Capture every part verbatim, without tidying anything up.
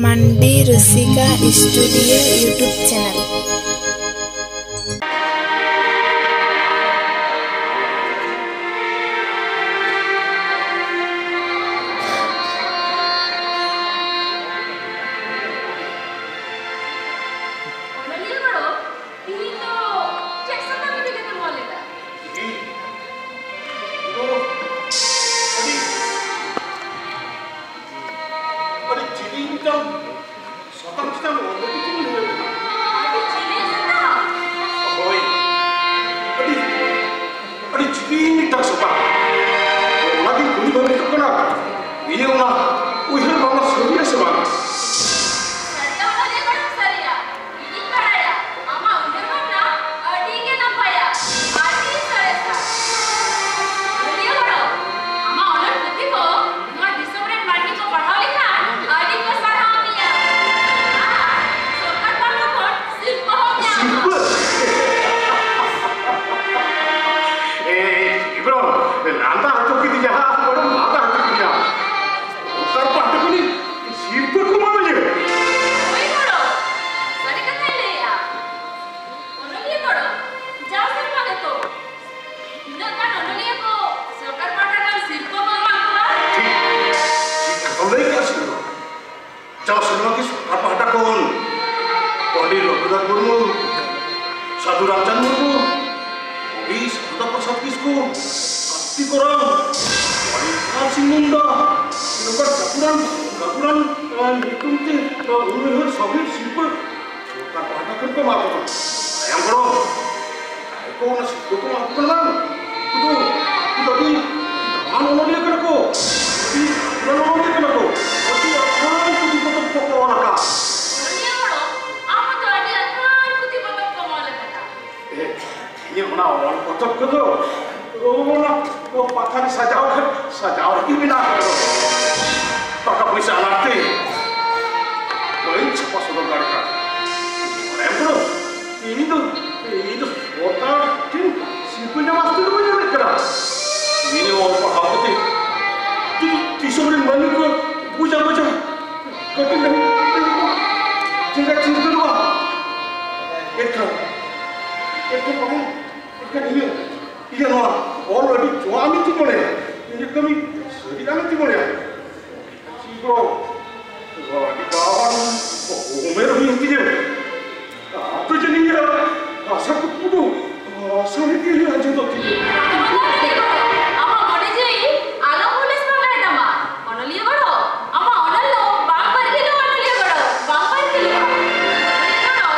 ᱢᱟᱱᱰᱤ ᱨᱩᱥᱤᱠᱟ studio YouTube channel. ᱚᱱᱚᱞᱤᱭᱟᱹ ᱜᱚᱲᱚ, ᱛᱤᱦᱤᱧ ᱫᱚ ᱪᱮᱫ ᱥᱟᱛᱟᱢ ᱤᱫᱤ ᱠᱟᱛᱮᱢ ᱚᱞ ᱮᱫᱟ? ᱤᱧ ᱫᱚ ᱟᱹᱰᱤ, ᱟᱹᱰᱤ ᱡᱤᱞᱤᱧ ᱢᱤᱫᱴᱟᱝ ᱥᱟᱛᱟᱢ ᱪᱮᱛᱟᱱ ᱚᱞ ᱞᱟᱹᱜᱤᱫ ᱤᱧ ᱞᱟᱹᱭ ᱮᱫᱟ᱾ ᱟᱹᱰᱤ ᱡᱤᱞᱤᱧ ᱥᱟᱛᱟᱢ? ᱦᱳᱭ, ᱟᱹᱰᱤ, ᱟᱹᱰᱤ ᱡᱤᱞᱤᱧ ᱢᱤᱫᱴᱟᱝ ᱥᱟᱛᱟᱢ᱾ ᱚᱱᱟᱜᱤᱧ ᱠᱩᱞᱤ ᱵᱷᱟᱹᱵᱤᱛᱚᱜ ᱠᱟᱱᱟ, ᱤᱧᱟᱹᱜ ᱚᱱᱟ ᱩᱭᱦᱟᱹᱨ ᱵᱷᱟᱵᱽᱱᱟ ᱥᱟᱹᱨᱤᱭᱟ ᱥᱮ ᱵᱟᱝ? ᱥᱟᱹᱨᱤᱭᱟ ᱚᱱᱟ ᱞᱟᱹᱭ ᱵᱟᱲᱟᱢ ᱥᱟᱹᱨᱤᱭᱟ᱾ ᱤᱧᱤᱧ ᱵᱟᱲᱟᱭᱟ, ᱟᱢᱟᱜ ᱩᱭᱦᱟᱹᱨ ᱵᱷᱟᱵᱽᱱᱟ ᱟᱹᱰᱤ ᱜᱮ ᱱᱟᱯᱟᱭᱟ, ᱟᱹᱰᱤ ᱥᱚᱨᱮᱥᱟ᱾ ᱚᱱᱚᱞᱤᱭᱟᱹ ᱜᱚᱲᱚ, ᱟᱢᱟᱜ ᱚᱱᱚᱞ ᱯᱩᱛᱷᱤ ᱠᱚ ᱱᱚᱣᱟ ᱫᱤᱥᱚᱢ ᱨᱮᱱ ᱢᱟᱹᱱᱢᱤ ᱠᱚ ᱯᱟᱲᱦᱟᱣ ᱞᱮᱠᱷᱟᱱ ᱟᱹᱰᱤ ᱠᱚ ᱥᱟᱨᱦᱟᱣ ᱢᱮᱭᱟ᱾ ᱟᱨ ᱥᱚᱨᱠᱟᱨ ᱯᱟᱦᱴᱟ ᱠᱷᱚᱱ ᱥᱤᱨᱯᱟᱹ ᱦᱚᱸᱢ ᱧᱟᱢᱟ᱾ ᱥᱤᱨᱯᱟᱹ? ᱮ, ᱮ, ᱮᱵᱨᱚᱢ, ᱞᱟᱸᱫᱟ ᱦᱚᱪᱚ ᱠᱤᱫᱤᱧᱟ, ᱟᱢ ᱵᱚᱲᱚᱢ ᱞᱟᱸᱫᱟ ᱦᱚᱪᱚ ᱠᱤᱫᱤᱧᱟ᱾ ᱥᱚᱨᱠᱟᱨ ᱯᱟᱦᱴᱟ ᱠᱷᱚᱱᱤᱧ ᱥᱤᱨᱯᱟᱹ ᱠᱚ ᱮᱢᱟᱣᱟᱹᱧᱟ? ᱦᱳᱭ ᱜᱚᱲᱚ, ᱥᱟᱹᱨᱤ ᱠᱟᱛᱷᱟᱧ ᱞᱟᱹᱭᱮᱜᱼᱟ᱾ ᱚᱱᱚᱞᱤᱭᱟᱹ ᱜᱚᱲᱚ, ᱡᱟᱣ ᱥᱮᱨᱢᱟ ᱜᱮᱛᱚ ᱛᱤᱱᱟᱹᱜ ᱜᱟᱱ ᱚᱱᱚᱞᱤᱭᱟᱹ ᱠᱚ ᱥᱚᱨᱠᱟᱨ ᱯᱟᱦᱴᱟ ᱠᱷᱚᱱ ᱥᱤᱨᱯᱟᱹ ᱠᱚ ᱮᱢᱟ ᱠᱚᱣᱟ᱾ ᱴᱷᱤᱠ, ᱴᱷᱤᱠ ᱠᱟᱛᱷᱟᱢ ᱞᱟᱹᱭ ᱠᱮᱜᱼᱟ ᱥᱤᱨᱯᱟᱹ᱾ ᱡᱟᱣ ᱥᱮᱨᱢᱟ ᱜᱮ ᱥᱚᱨᱠᱟᱨ ᱯᱟᱦᱴᱟ ᱠᱷᱚᱱ ᱯᱚᱱᱰᱤᱛ ᱨᱚᱜᱷᱩᱱᱟᱛᱷ ᱢᱩᱨᱢᱩ, ᱥᱟᱹᱫᱷᱩ ᱨᱟᱢᱪᱟᱸᱫᱽ ᱢᱩᱨᱢᱩ, ᱠᱚᱵᱤ ᱥᱟᱨᱚᱫᱟ ᱯᱨᱚᱥᱟᱫᱽ ᱠᱤᱥᱠᱩ, ᱠᱟᱨᱛᱤᱠ ᱠᱚᱨᱟᱢ, ᱯᱨᱚᱫᱤᱯ ᱥᱤᱝ ᱢᱩᱱᱰᱟ, ᱱᱚᱝᱠᱟᱱ ᱜᱟᱹᱠᱷᱩᱲᱟᱱ, ᱜᱟᱹᱠᱷᱩᱲᱟᱱ, ᱟᱸ, ᱧᱩᱛᱩᱢ ᱛᱮ, ᱟᱸ, ᱩᱱᱩᱭᱦᱟᱹᱨ ᱥᱚᱦᱤᱫ ᱥᱤᱨᱯᱟᱹ ᱥᱚᱨᱠᱟᱨ ᱯᱟᱦᱴᱟ ᱠᱷᱚᱱ ᱠᱚ ᱮᱢᱟ ᱠᱚ ᱠᱟᱱᱟ᱾ ᱛᱟᱭᱚᱢ ᱜᱚᱲᱚ, ᱡᱟᱦᱟᱸᱭ ᱠᱚ ᱚᱱᱟ ᱥᱤᱨᱯᱟᱹ ᱠᱚ ᱮᱢᱟ ᱠᱚ ᱠᱟᱱᱟ, ᱩᱱᱠᱩ ᱫᱚ, ᱩᱱᱠᱩ ᱫᱚ ᱟᱹᱰᱤ ᱫᱟᱢᱟᱱ ᱚᱱᱚᱞᱤᱭᱟᱹ ᱠᱟᱱᱟ ᱠᱚ, ᱟᱹᱰᱤ ᱫᱟᱢᱟᱱ ᱚᱱᱚᱞᱤᱭᱟᱹ ᱠᱟᱱᱟ ᱠᱚ, ᱟᱹᱰᱤ ᱟᱛᱷᱟᱢ ᱯᱩᱛᱷᱤ ᱯᱚᱛᱚᱵ ᱠᱚᱠᱚ ᱚᱞ ᱟᱠᱟᱫ᱾ ᱚᱱᱚᱞᱤᱭᱟᱹ ᱜᱚᱲᱚ, ᱟᱢ ᱦᱚᱸᱛᱚ ᱟᱹᱰᱤ ᱟᱛᱷᱟᱢ ᱯᱩᱛᱷᱤ ᱯᱚᱛᱚᱵ ᱠᱚᱢ ᱚᱞ ᱟᱠᱟᱫᱟ᱾ ᱮ, ᱤᱧᱟᱹᱜ ᱚᱱᱟ ᱚᱞ ᱯᱚᱛᱚᱵ ᱠᱚᱫᱚ ᱚᱱᱟ ᱯᱟᱛᱷᱟ ᱨᱮ ᱥᱟᱡᱟᱣ, ᱥᱟᱡᱟᱣ ᱨᱮᱜᱮ ᱢᱮᱱᱟᱜ ᱟᱠᱟᱫᱟ᱾ ᱴᱟᱠᱟ ᱯᱚᱭᱥᱟ ᱟᱱᱟᱴ ᱛᱮ ᱵᱟᱹᱧ ᱪᱷᱟᱯᱟ ᱥᱚᱫᱚᱨ ᱫᱟᱲᱮ ᱠᱟᱣᱫᱟ᱾ ᱵᱟᱲᱟᱭᱟᱢ ᱠᱟᱱᱟ, ᱤᱧ ᱫᱚ, ᱤᱧ ᱫᱚ ᱥᱚᱨᱠᱟᱨ ᱴᱷᱮᱱ ᱥᱤᱨᱯᱟᱹ ᱧᱟᱢ ᱟᱥᱛᱮ ᱫᱚ ᱵᱟᱹᱧ ᱧᱟᱢᱮᱫ ᱠᱟᱱᱟ᱾ ᱤᱧ ᱚᱞ ᱯᱟᱲᱦᱟᱣ ᱠᱟᱛᱮ ᱡᱩᱫᱤ ᱫᱤᱥᱚᱢ ᱨᱮᱱ ᱢᱟᱹᱱᱢᱤ ᱠᱚ ᱵᱩᱡᱟ, ᱵᱩᱡᱟ, ᱠᱟᱹᱴᱤᱡ ᱞᱟᱹᱜᱤᱫ ᱮᱱᱠᱷᱟᱱ ᱤᱧᱟᱹᱜ, ᱤᱧᱟᱹᱜ ᱱᱚᱣᱟ ᱚᱞ ᱟᱹᱰᱤ ᱡᱚᱣᱟ ᱢᱮᱱᱛᱮ ᱢᱚᱱᱮᱭᱟ᱾ ᱤᱧᱟᱹᱜ ᱠᱟᱹᱢᱤ ᱥᱟᱹᱨᱤ ᱜᱮ ᱢᱮᱱᱛᱮ ᱢᱚᱱᱮᱭᱟ᱾ ᱪᱮᱫ ᱠᱚ, ᱟᱹᱰᱤ ᱫᱟᱢᱟᱱ ᱩᱢᱮᱨ ᱦᱩᱭᱮᱱ ᱛᱤᱧᱟᱹ᱾ ᱟᱫᱚ ᱡᱟᱹᱱᱤᱡ ᱟᱥᱟ ᱠᱩᱠᱢᱩ ᱫᱚ ᱥᱟᱹᱨᱤ ᱜᱮ ᱟᱸᱡᱚᱢᱚᱜ ᱛᱤᱧᱟᱹ᱾ ᱟᱢᱟᱜ ᱢᱚᱱᱮ ᱡᱤᱣᱤ ᱟᱞᱚᱢ ᱦᱩᱞᱟᱹᱥ ᱵᱷᱟᱸᱜᱟᱭ ᱛᱟᱢᱟ᱾ ᱚᱱᱚᱞᱤᱭᱟᱹ ᱜᱚᱲᱚ, ᱟᱢᱟᱜ ᱚᱱᱚᱞ ᱫᱚ ᱵᱟᱝ ᱵᱟᱹᱲᱤᱡᱚᱜᱼᱟ, ᱚᱱᱚᱞᱤᱭᱟᱹ ᱜᱚᱲᱚ, ᱵᱟᱝ ᱵᱟᱹᱲᱤᱡᱚᱜᱼᱟ᱾ ᱚᱱᱚᱞᱤᱭᱟᱹ ᱜᱚᱲᱚ,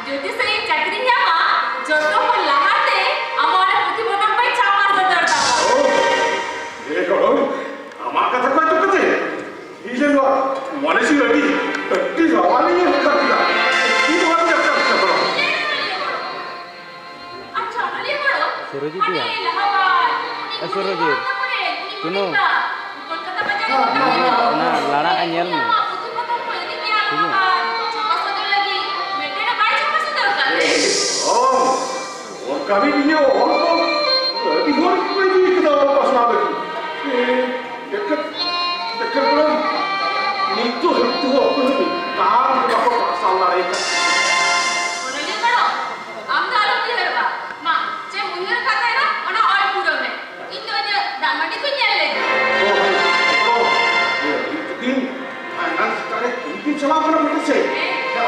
ᱡᱩᱫᱤ ᱥᱟᱹᱦᱤ ᱪᱟᱹᱠᱨᱤ ᱧᱟᱢᱟ, ᱡᱚᱛᱚ ᱠᱷᱚᱱ ᱞᱟᱦᱟᱛᱮ ᱟᱢᱟᱜ ᱚᱱᱟ ᱯᱩᱛᱷᱤ ᱯᱚᱛᱚᱵ ᱠᱚᱧ ᱪᱷᱟᱯᱟ ᱥᱚᱫᱚᱨ ᱛᱟᱢᱟ᱾ ᱳ, ᱮ ᱜᱚᱲᱚ, ᱟᱢᱟᱜ ᱠᱟᱛᱷᱟ ᱠᱚ ᱟᱸᱡᱚᱢ ᱠᱟᱛᱮ ᱤᱧ ᱨᱮᱱ ᱱᱚᱣᱟ ᱢᱚᱱᱮ ᱡᱤᱣᱤ ᱟᱹᱰᱤ, ᱟᱹᱰᱤ ᱨᱟᱣᱟᱞᱤᱧ ᱟᱴᱠᱟᱨ ᱠᱮᱫᱟ᱾ ᱟᱹᱰᱤ ᱨᱟᱣᱟᱞᱤᱧ ᱟᱴᱠᱟᱨ ᱠᱮᱫᱟ ᱜᱚᱲᱚ᱾ ᱟᱪᱪᱷᱟ, ᱚᱱᱚᱞᱤᱭᱟᱹ ᱜᱚᱲᱚ, ᱥᱩᱨᱚᱡᱤᱛ ᱦᱟᱱᱮ ᱭᱟ᱾ ᱞᱟᱦᱟ ᱵᱟᱨ ᱩᱱᱤ ᱮ, ᱥᱩᱨᱚᱡᱤᱛ᱾ ᱠᱩᱲᱤ ᱜᱤᱫᱽᱨᱟᱹ ᱛᱟᱠᱚ ᱨᱮ, ᱩᱱᱤ ᱪᱩᱱᱩ᱾ ᱦᱩᱰᱤᱧ ᱵᱟ, ᱠᱳᱞᱠᱟᱛᱟ ᱵᱟᱡᱟᱨ ᱨᱮ ᱢᱮᱱᱟᱜ ᱚᱱᱟ ᱞᱟᱲᱟ ᱮ ᱧᱮᱞ ᱢᱮ᱾ ᱟᱢᱟᱜ ᱯᱩᱛᱷᱤ ᱯᱚᱛᱚᱵ ᱠᱚ ᱤᱫᱤ ᱢᱮᱭᱟ, ᱴᱷᱤᱠ ᱜᱮᱭᱟ᱾ ᱟᱢᱟᱜ ᱪᱷᱟᱯᱟ ᱥᱚᱫᱚᱨ ᱞᱟᱹᱜᱤᱫ ᱢᱤᱫᱴᱮᱱ ᱦᱚᱸ ᱵᱟᱭ ᱪᱷᱟᱯᱟ ᱥᱚᱫᱚᱨ ᱟᱠᱟᱫ ᱛᱮ᱾ ᱚ, ᱚᱱᱠᱟ ᱜᱮ ᱤᱧᱟᱹᱜ ᱚᱞ ᱠᱚ ᱟᱹᱰᱤ ᱦᱚᱲ ᱜᱮᱠᱚ ᱤᱫᱤ ᱠᱮᱫᱟ ᱚᱞ ᱯᱟᱥᱱᱟᱣ ᱞᱟᱹᱜᱤᱫ᱾ ᱮ, ᱮᱱᱠᱷᱟᱱ, ᱮᱱᱠᱷᱟᱱ ᱵᱚᱞᱮ ᱱᱤᱛ ᱫᱚ ᱦᱟᱹᱵᱤᱡ ᱛᱮᱦᱚᱸ ᱚᱠᱚᱭ ᱦᱚᱸ ᱢᱤᱫᱴᱟᱝ ᱦᱚᱸ ᱵᱟᱠᱚ ᱯᱟᱥᱱᱟᱣ ᱫᱟᱲᱮᱭᱟᱠᱟᱫᱟ᱾ ᱚᱱᱚᱞᱤᱭᱟᱹ ᱜᱚᱲᱚ, ᱟᱢ ᱫᱚ ᱟᱞᱚᱢ ᱩᱭᱦᱟᱹᱨᱚᱜᱼᱟ᱾ ᱢᱟ, ᱪᱮᱫ ᱮᱢ ᱩᱭᱦᱟᱹᱨ ᱠᱟᱜ ᱛᱟᱦᱮᱱᱟ, ᱚᱱᱟ ᱚᱞ ᱯᱩᱨᱟᱹᱣ ᱢᱮ᱾ ᱤᱧ ᱫᱚ ᱤᱧᱟᱹᱜ ᱫᱟᱜ ᱢᱟᱹᱰᱤ ᱠᱚᱧ ᱧᱮᱞ ᱞᱮᱜᱮ᱾ ᱚ, ᱦᱮᱸ, ᱚ, ᱤᱧ ᱛᱤᱠᱤᱱ ᱯᱷᱟᱭᱱᱟᱞ ᱪᱮᱛᱟᱱ ᱨᱮ ᱤᱧ ᱠᱤᱱ ᱪᱟᱞᱟᱣ ᱠᱟᱱᱟ ᱢᱚᱴᱚᱨ ᱥᱟᱭᱠᱮᱞ᱾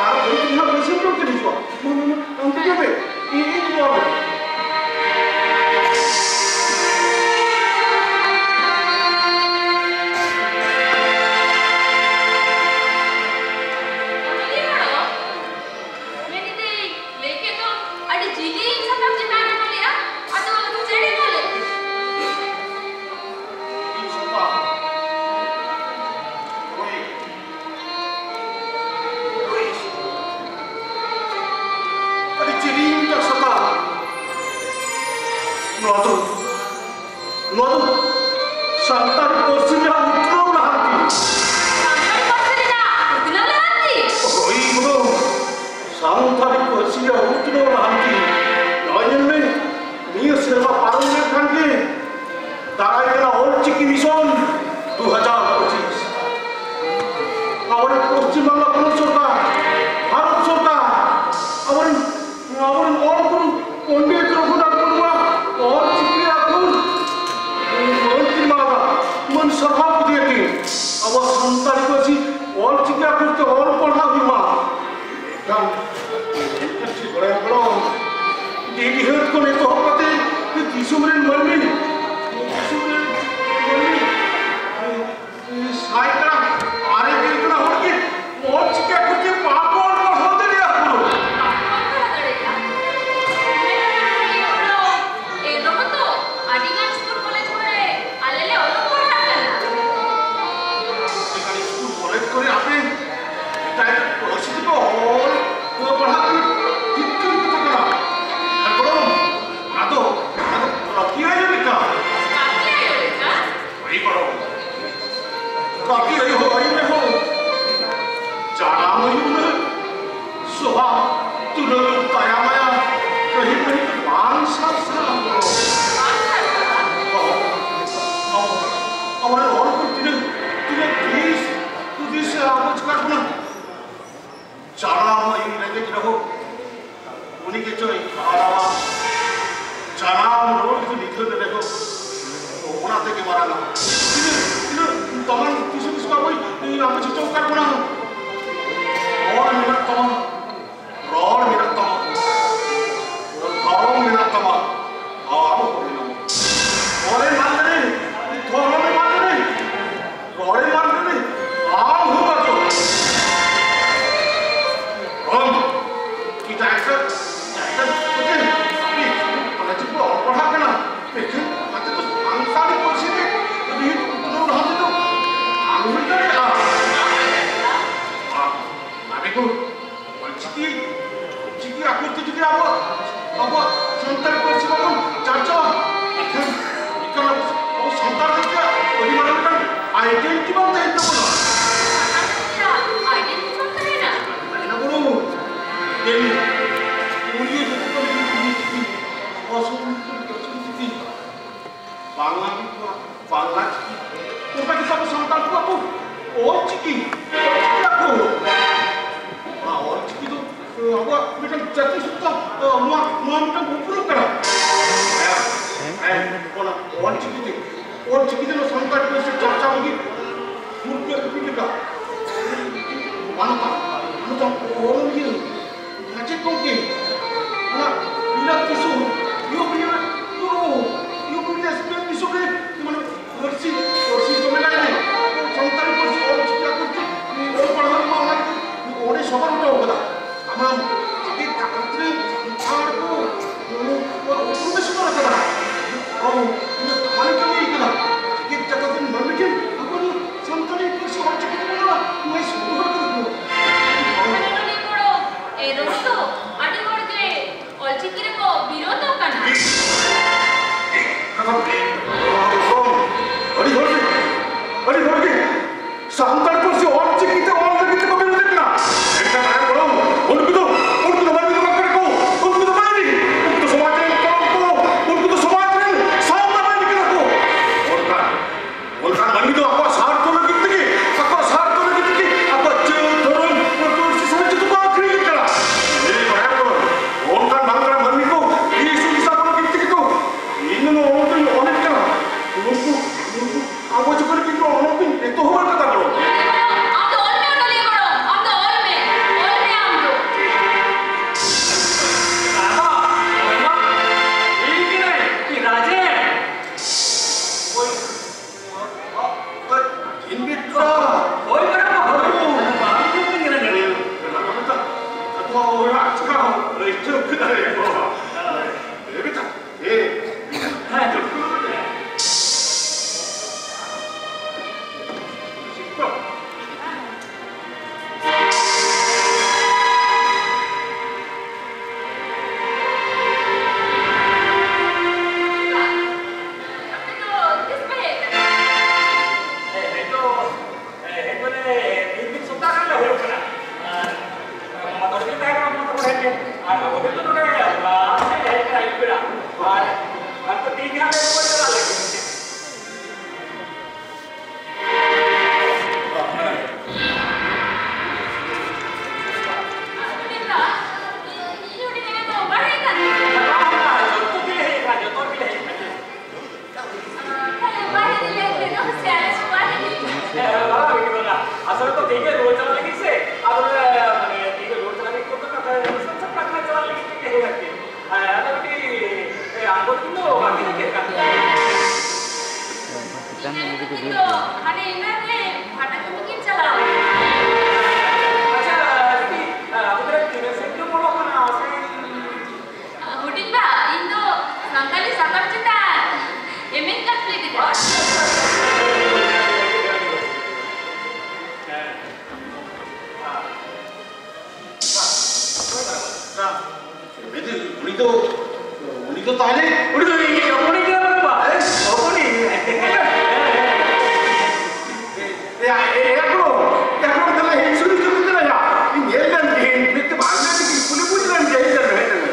ᱟᱨ ᱜᱷᱟᱹᱲᱤᱡ ᱛᱮ ᱱᱟᱦᱟᱜ ᱵᱟᱹᱭᱥᱟᱹᱣ ᱠᱟᱛᱮ ᱦᱤᱡᱩᱜᱼᱟ᱾ ᱢᱟ, ᱢᱟ, ᱢᱟ, ᱟᱢ ᱫᱚ ᱧᱮᱞ ᱢᱮ, ᱤᱧ, ᱤᱧ ᱫᱚ ᱵᱟᱝ᱾ ᱢᱮᱱᱫᱟᱹᱧ, ᱞᱟᱹᱭ ᱠᱮᱫ ᱫᱚ ᱟᱹᱰᱤ ᱡᱤᱞᱤᱧ ᱥᱟᱛᱟᱢ ᱪᱮᱛᱟᱱ ᱨᱮ ᱚᱞᱮᱜᱼᱟ, ᱟᱫᱚ ᱪᱮᱬᱮ ᱠᱚ ᱞᱟᱹᱭ ᱯᱮ᱾ ᱡᱤᱞᱤᱧ ᱥᱟᱛᱟᱢ᱾ ᱦᱳᱭ᱾ ᱦᱳᱭ᱾ ᱟᱹᱰᱤ ᱡᱤᱞᱤᱧ ᱢᱤᱫᱴᱟᱝ ᱥᱟᱛᱟᱢ᱾ ᱱᱚᱣᱟ ᱫᱚ ᱱᱚᱣᱟ ᱫᱚ ᱥᱟᱱᱛᱟᱲ ᱯᱟᱹᱨᱥᱤ ᱨᱮᱱᱟᱜ ᱩᱛᱱᱟᱹᱣ ᱞᱟᱦᱟᱱᱛᱤ᱾ ᱥᱟᱱᱛᱟᱲ ᱯᱟᱹᱨᱥᱤ ᱨᱮᱱᱟᱜ ᱩᱛᱱᱟᱹᱣ ᱞᱟᱦᱟᱱᱛᱤ? ᱦᱳᱭ ᱜᱚ, ᱥᱟᱱᱛᱟᱲᱤ ᱯᱟᱹᱨᱥᱤ ᱨᱮᱱᱟᱜ ᱩᱛᱱᱟᱹᱣ ᱞᱟᱦᱟᱱᱛᱤ᱾ ᱱᱚᱜᱼᱚᱭ ᱧᱮᱞ ᱢᱮ, ᱱᱤᱭᱟᱹ ᱥᱮᱨᱢᱟ ᱯᱟᱨᱚᱢ ᱞᱮᱱᱠᱷᱟᱱ ᱜᱮ ᱫᱟᱨᱟᱭ ᱠᱟᱱᱟ ᱚᱞ ᱪᱤᱠᱤ ᱢᱤᱥᱚᱱ ᱫᱩ ᱦᱟᱡᱟᱨ ᱯᱚᱸᱪᱤᱥ᱾ ᱟᱵᱚᱨᱮᱱ ᱯᱚᱥᱪᱤᱢ ᱵᱟᱝᱞᱟ ᱯᱚᱱᱚᱛ ᱥᱚᱨᱠᱟᱨ, ᱵᱷᱟᱨᱚᱛ ᱥᱚᱨᱠᱟᱨ, ᱟᱵᱚᱨᱮᱱ, ᱟᱵᱚᱨᱮᱱ ᱚᱞ ᱜᱩᱨᱩ ᱛᱟᱲᱟᱢ ᱦᱩᱭᱩᱜ ᱩᱱᱟᱹᱜ ᱥᱚᱵᱷᱟ ᱛᱩᱞᱟᱹᱣ ᱛᱟᱭᱟ ᱢᱟᱭᱟ ᱠᱟᱹᱦᱤ ᱠᱟᱹᱦᱤ ᱵᱟᱝ ᱥᱟᱨᱥᱟᱜᱼᱟ᱾ ᱟᱵᱚ, ᱟᱵᱚ, ᱟᱵᱚᱨᱮᱱ ᱦᱚᱲ ᱠᱚ ᱛᱤᱱᱟᱹᱜ, ᱛᱤᱱᱟᱹᱜ ᱫᱤᱥ ᱦᱩᱫᱤᱥ ᱟᱵᱚ ᱪᱮᱛᱟᱱ ᱠᱷᱚᱱᱟᱜ ᱡᱟᱱᱟᱢ ᱟᱭᱩ ᱨᱮᱸᱜᱮᱡ ᱨᱮᱦᱚᱸ ᱩᱱᱤ ᱜᱮᱪᱚᱭ ᱦᱟᱨᱟᱣᱟ᱾ ᱡᱟᱱᱟᱢ ᱨᱚᱲ ᱡᱩᱫᱤ ᱱᱤᱫᱷᱟᱹᱱ ᱨᱮᱦᱚᱸ ᱚᱱᱟ ᱛᱮᱜᱮ ᱢᱟᱨᱟᱝᱟ᱾ ᱛᱤᱱᱟᱹᱜ, ᱛᱤᱱᱟᱹᱜ ᱫᱟᱢᱟᱱ ᱠᱤᱥᱩ ᱠᱤᱥᱩ ᱟᱵᱚᱭ ᱟᱵᱚ ᱪᱮᱫ ᱚᱠᱟᱨ ᱵᱚᱱᱟ᱾ ᱦᱚᱲ ᱢᱮᱱᱟᱜ ᱛᱟᱢᱟ, ᱨᱚᱲ ᱢᱮᱱᱟᱜ ᱛᱟᱢᱟ, ᱫᱷᱚᱨᱚᱢ ᱢᱮᱱᱟᱜ ᱛᱟᱢᱟ, ᱟᱵᱚ ᱦᱚᱸ ᱢᱮᱱᱟᱜ ᱵᱚᱱᱟ᱾ ᱚᱞᱮ ᱢᱟᱱ ᱞᱮᱱᱮ, ᱫᱷᱚᱨᱚᱢᱮ ᱢᱟᱱ ᱞᱮᱱᱮ, ᱨᱚᱲᱮ ᱢᱟᱱ ᱞᱮᱱᱮ, ᱟᱢ ᱦᱚᱸ ᱟᱫᱚ᱾ ᱨᱚᱲ, ᱮᱴᱟᱜ ᱮᱴᱟᱜ, ᱮᱴᱟᱜ ᱮᱴᱟᱜ ᱠᱚᱛᱮ ᱟᱯᱮ ᱠᱚᱞᱮᱡᱽ ᱨᱮᱠᱚ ᱚᱞ ᱯᱟᱲᱦᱟᱜ ᱠᱟᱱᱟ, ᱢᱮᱱᱠᱷᱟᱱ ᱚᱱᱟ ᱛᱮᱫᱚ ᱥᱟᱱᱛᱟᱲᱤ ᱯᱟᱹᱨᱥᱤ ᱛᱮ ᱡᱩᱫᱤ ᱩᱛᱱᱟᱹᱣ ᱰᱟᱦᱟᱨ ᱛᱮᱫᱚ ᱵᱟᱝ ᱦᱩᱭ ᱫᱟᱲᱮᱭᱟᱜᱼᱟ᱾ ᱟᱨ ᱚᱱᱟ ᱵᱮᱜᱚᱨ ᱚᱞᱪᱤᱠᱤ, ᱪᱤᱠᱤ ᱟᱠᱷᱚᱨ ᱛᱮ ᱡᱩᱫᱤ ᱟᱵᱚᱣᱟᱜ, ᱟᱵᱚᱣᱟᱜ ᱥᱟᱱᱛᱟᱲᱤ ᱯᱟᱹᱨᱥᱤ ᱵᱟᱵᱚᱱ ᱪᱟᱨᱪᱟᱣᱟ, ᱮᱱᱠᱷᱟᱱ, ᱮᱱᱠᱷᱟᱱ ᱟᱵᱚ, ᱟᱵᱚ ᱥᱟᱱᱛᱟᱲ ᱫᱚ ᱪᱮᱫ ᱟᱹᱰᱤ ᱢᱟᱨᱟᱝ ᱢᱤᱫᱴᱟᱝ identity ᱵᱟᱝ ᱛᱟᱦᱮᱱ ᱛᱟᱵᱚᱱᱟ᱾ ᱥᱟᱱᱛᱟᱲ ᱫᱚ ᱪᱮᱫ identity ᱵᱟᱝ ᱛᱟᱦᱮᱱᱟ? ᱛᱟᱦᱮᱱᱟ ᱵᱚᱞᱚ᱾ ᱫᱮᱱ, ᱩᱱᱤ ᱡᱚᱛᱚ ᱠᱷᱚᱱ ᱡᱩᱫᱤ ᱪᱤᱠᱤ, ᱟᱵᱚ ᱥᱟᱱᱛᱟᱲ ᱯᱟᱹᱨᱥᱤ ᱪᱤᱠᱤ, ᱵᱟᱝᱞᱟ ᱜᱮ ᱠᱚ, ᱵᱟᱝᱞᱟ ᱪᱤᱠᱤ᱾ ᱚᱱᱠᱟ ᱜᱮ ᱟᱵᱚ ᱥᱟᱱᱛᱟᱲ ᱠᱚᱣᱟᱜ ᱫᱚ ᱚᱞ ᱪᱤᱠᱤ, ᱚᱞ ᱪᱤᱠᱤ ᱟᱠᱚ᱾ ᱚᱱᱟ ᱚᱞ ᱪᱤᱠᱤ ᱫᱚ, ᱮ, ᱟᱵᱚᱣᱟᱜ ᱢᱤᱫᱴᱟᱝ ᱡᱟᱹᱛᱤ ᱥᱚᱛᱛᱟ, ᱮ, ᱱᱚᱣᱟ, ᱱᱚᱣᱟ ᱢᱤᱫᱴᱟᱝ ᱩᱯᱨᱩᱢ ᱠᱟᱱᱟ᱾ ᱦᱮᱸ, ᱦᱮᱸ, ᱚᱱᱟ ᱚᱞ ᱪᱤᱠᱤ ᱛᱮ, ᱚᱞ ᱪᱤᱠᱤ ᱛᱮ ᱱᱚᱣᱟ ᱥᱟᱱᱛᱟᱲ ᱯᱟᱹᱨᱥᱤ ᱪᱟᱨᱪᱟᱣ ᱞᱟᱹᱜᱤᱫ ᱢᱩᱨᱜᱟᱹ ᱤᱯᱤᱞ ᱞᱮᱠᱟ ᱢᱟᱱᱚᱛᱟᱱ, ᱢᱟᱱᱚᱛᱟᱱ ᱚᱞ ᱤᱭᱟᱹ ᱢᱟᱪᱮᱫ ᱜᱚᱢᱠᱮ, ᱚᱱᱟ ᱵᱤᱞᱟᱹᱛ ᱫᱤᱥᱚᱢ, ᱤᱭᱩᱨᱳᱯᱤᱭᱟᱱ, ᱤᱭᱩᱨᱳ, ᱤᱭᱩᱨᱳᱯᱤᱭᱟᱱ ᱥᱯᱮᱱ ᱫᱤᱥᱚᱢ ᱨᱮ, ᱢᱟᱱᱮ, ᱯᱟᱹᱨᱥᱤ, ᱯᱟᱹᱨᱥᱤ ᱫᱚᱢᱮ ᱞᱟᱭ ᱨᱮ, ᱥᱟᱱᱛᱟᱲᱤ ᱯᱟᱹᱨᱥᱤ ᱚᱞ ᱪᱤᱠᱤ ᱟᱠᱚ ᱛᱮ, ᱚᱞ ᱯᱟᱲᱦᱟᱣ ᱢᱟ ᱚᱱᱟ ᱜᱮ ᱚᱸᱰᱮ ᱥᱚᱫᱚᱨ ᱦᱚᱴᱚ ᱠᱟᱫᱟ᱾ ᱟᱢᱟᱜ ᱡᱮᱜᱮᱛ ᱡᱟᱠᱟᱛ ᱨᱮ ᱥᱟᱱᱛᱟᱲ ᱠᱚ, ᱩᱱᱠᱩᱣᱟᱜ ᱩᱯᱨᱩᱢ ᱮ ᱥᱚᱫᱚᱨ ᱠᱟᱫᱟ᱾ ᱚ, ᱤᱱᱟᱹ ᱫᱟᱢᱟᱱ ᱠᱟᱹᱢᱤ ᱠᱟᱱᱟ᱾ ᱡᱮᱜᱮᱛ ᱡᱟᱠᱟᱛ ᱨᱮᱱ ᱢᱟᱹᱱᱢᱤ ᱴᱷᱮᱱ ᱟᱵᱚ ᱱᱚᱣᱟ ᱥᱟᱱᱛᱟᱲᱤ ᱯᱟᱹᱨᱥᱤ ᱚᱞ ᱪᱤᱠᱤ ᱛᱮᱵᱚᱱ ᱚᱞᱟ, ᱱᱚᱣᱟᱭ ᱥᱚᱫᱚᱨ ᱠᱟᱫᱟ ᱠᱚ᱾ ᱢᱟᱱᱚᱱᱤᱭᱚ ᱠᱚᱲᱚ, ᱮ, ᱨᱚᱲ ᱫᱚ ᱟᱹᱰᱤ ᱦᱚᱲ ᱜᱮ ᱚᱞᱪᱤᱠᱤ ᱨᱮᱠᱚ ᱵᱤᱨᱳᱫᱚᱜ ᱠᱟᱱᱟ᱾ ᱠᱟᱛᱷᱟ, ᱟᱹᱰᱤ ᱦᱚᱲ ᱜᱮ, ᱟᱹᱰᱤ ᱦᱚᱲ ᱜᱮ ᱥᱟᱱᱛᱟᱲ ᱯᱟᱹᱨᱥᱤ ᱚᱞ ᱪᱤᱠᱤ ᱛᱮ ᱚᱞ ᱞᱟᱹᱜᱤᱫ ᱛᱮᱠᱚ ᱵᱤᱨᱳᱫᱮᱫ ᱠᱟᱱᱟ᱾ ᱢᱮᱱᱫᱟᱹᱧ, ᱩᱱᱤ ᱫᱚ, ᱩᱱᱤ ᱫᱚ ᱛᱟᱦᱞᱮ? ᱩᱱᱤ ᱫᱚ ᱤᱧ ᱦᱚᱯᱚᱱᱤᱡ ᱠᱟᱱᱟ ᱵᱟᱝ? ᱦᱚᱯᱚᱱᱤᱡ᱾ ᱮᱭᱟ, ᱮᱭᱟ, ᱜᱚᱲᱚᱢ, ᱮᱭᱟ, ᱜᱚᱲᱚᱢ, ᱛᱟᱦᱞᱮ ᱤᱧ ᱥᱩᱨ ᱨᱮ ᱪᱮᱫ ᱠᱟᱱᱟ ᱭᱟ? ᱤᱧ ᱧᱮᱞ ᱞᱮᱢ ᱜᱮ, ᱢᱤᱫᱴᱮᱱ ᱵᱟᱝ ᱧᱮᱞ ᱠᱟᱛᱮ ᱠᱩᱞᱤ ᱵᱩᱡᱽ ᱞᱮᱢ ᱜᱮ, ᱦᱮᱡ ᱞᱮᱢ, ᱦᱮᱡ ᱞᱮᱢ᱾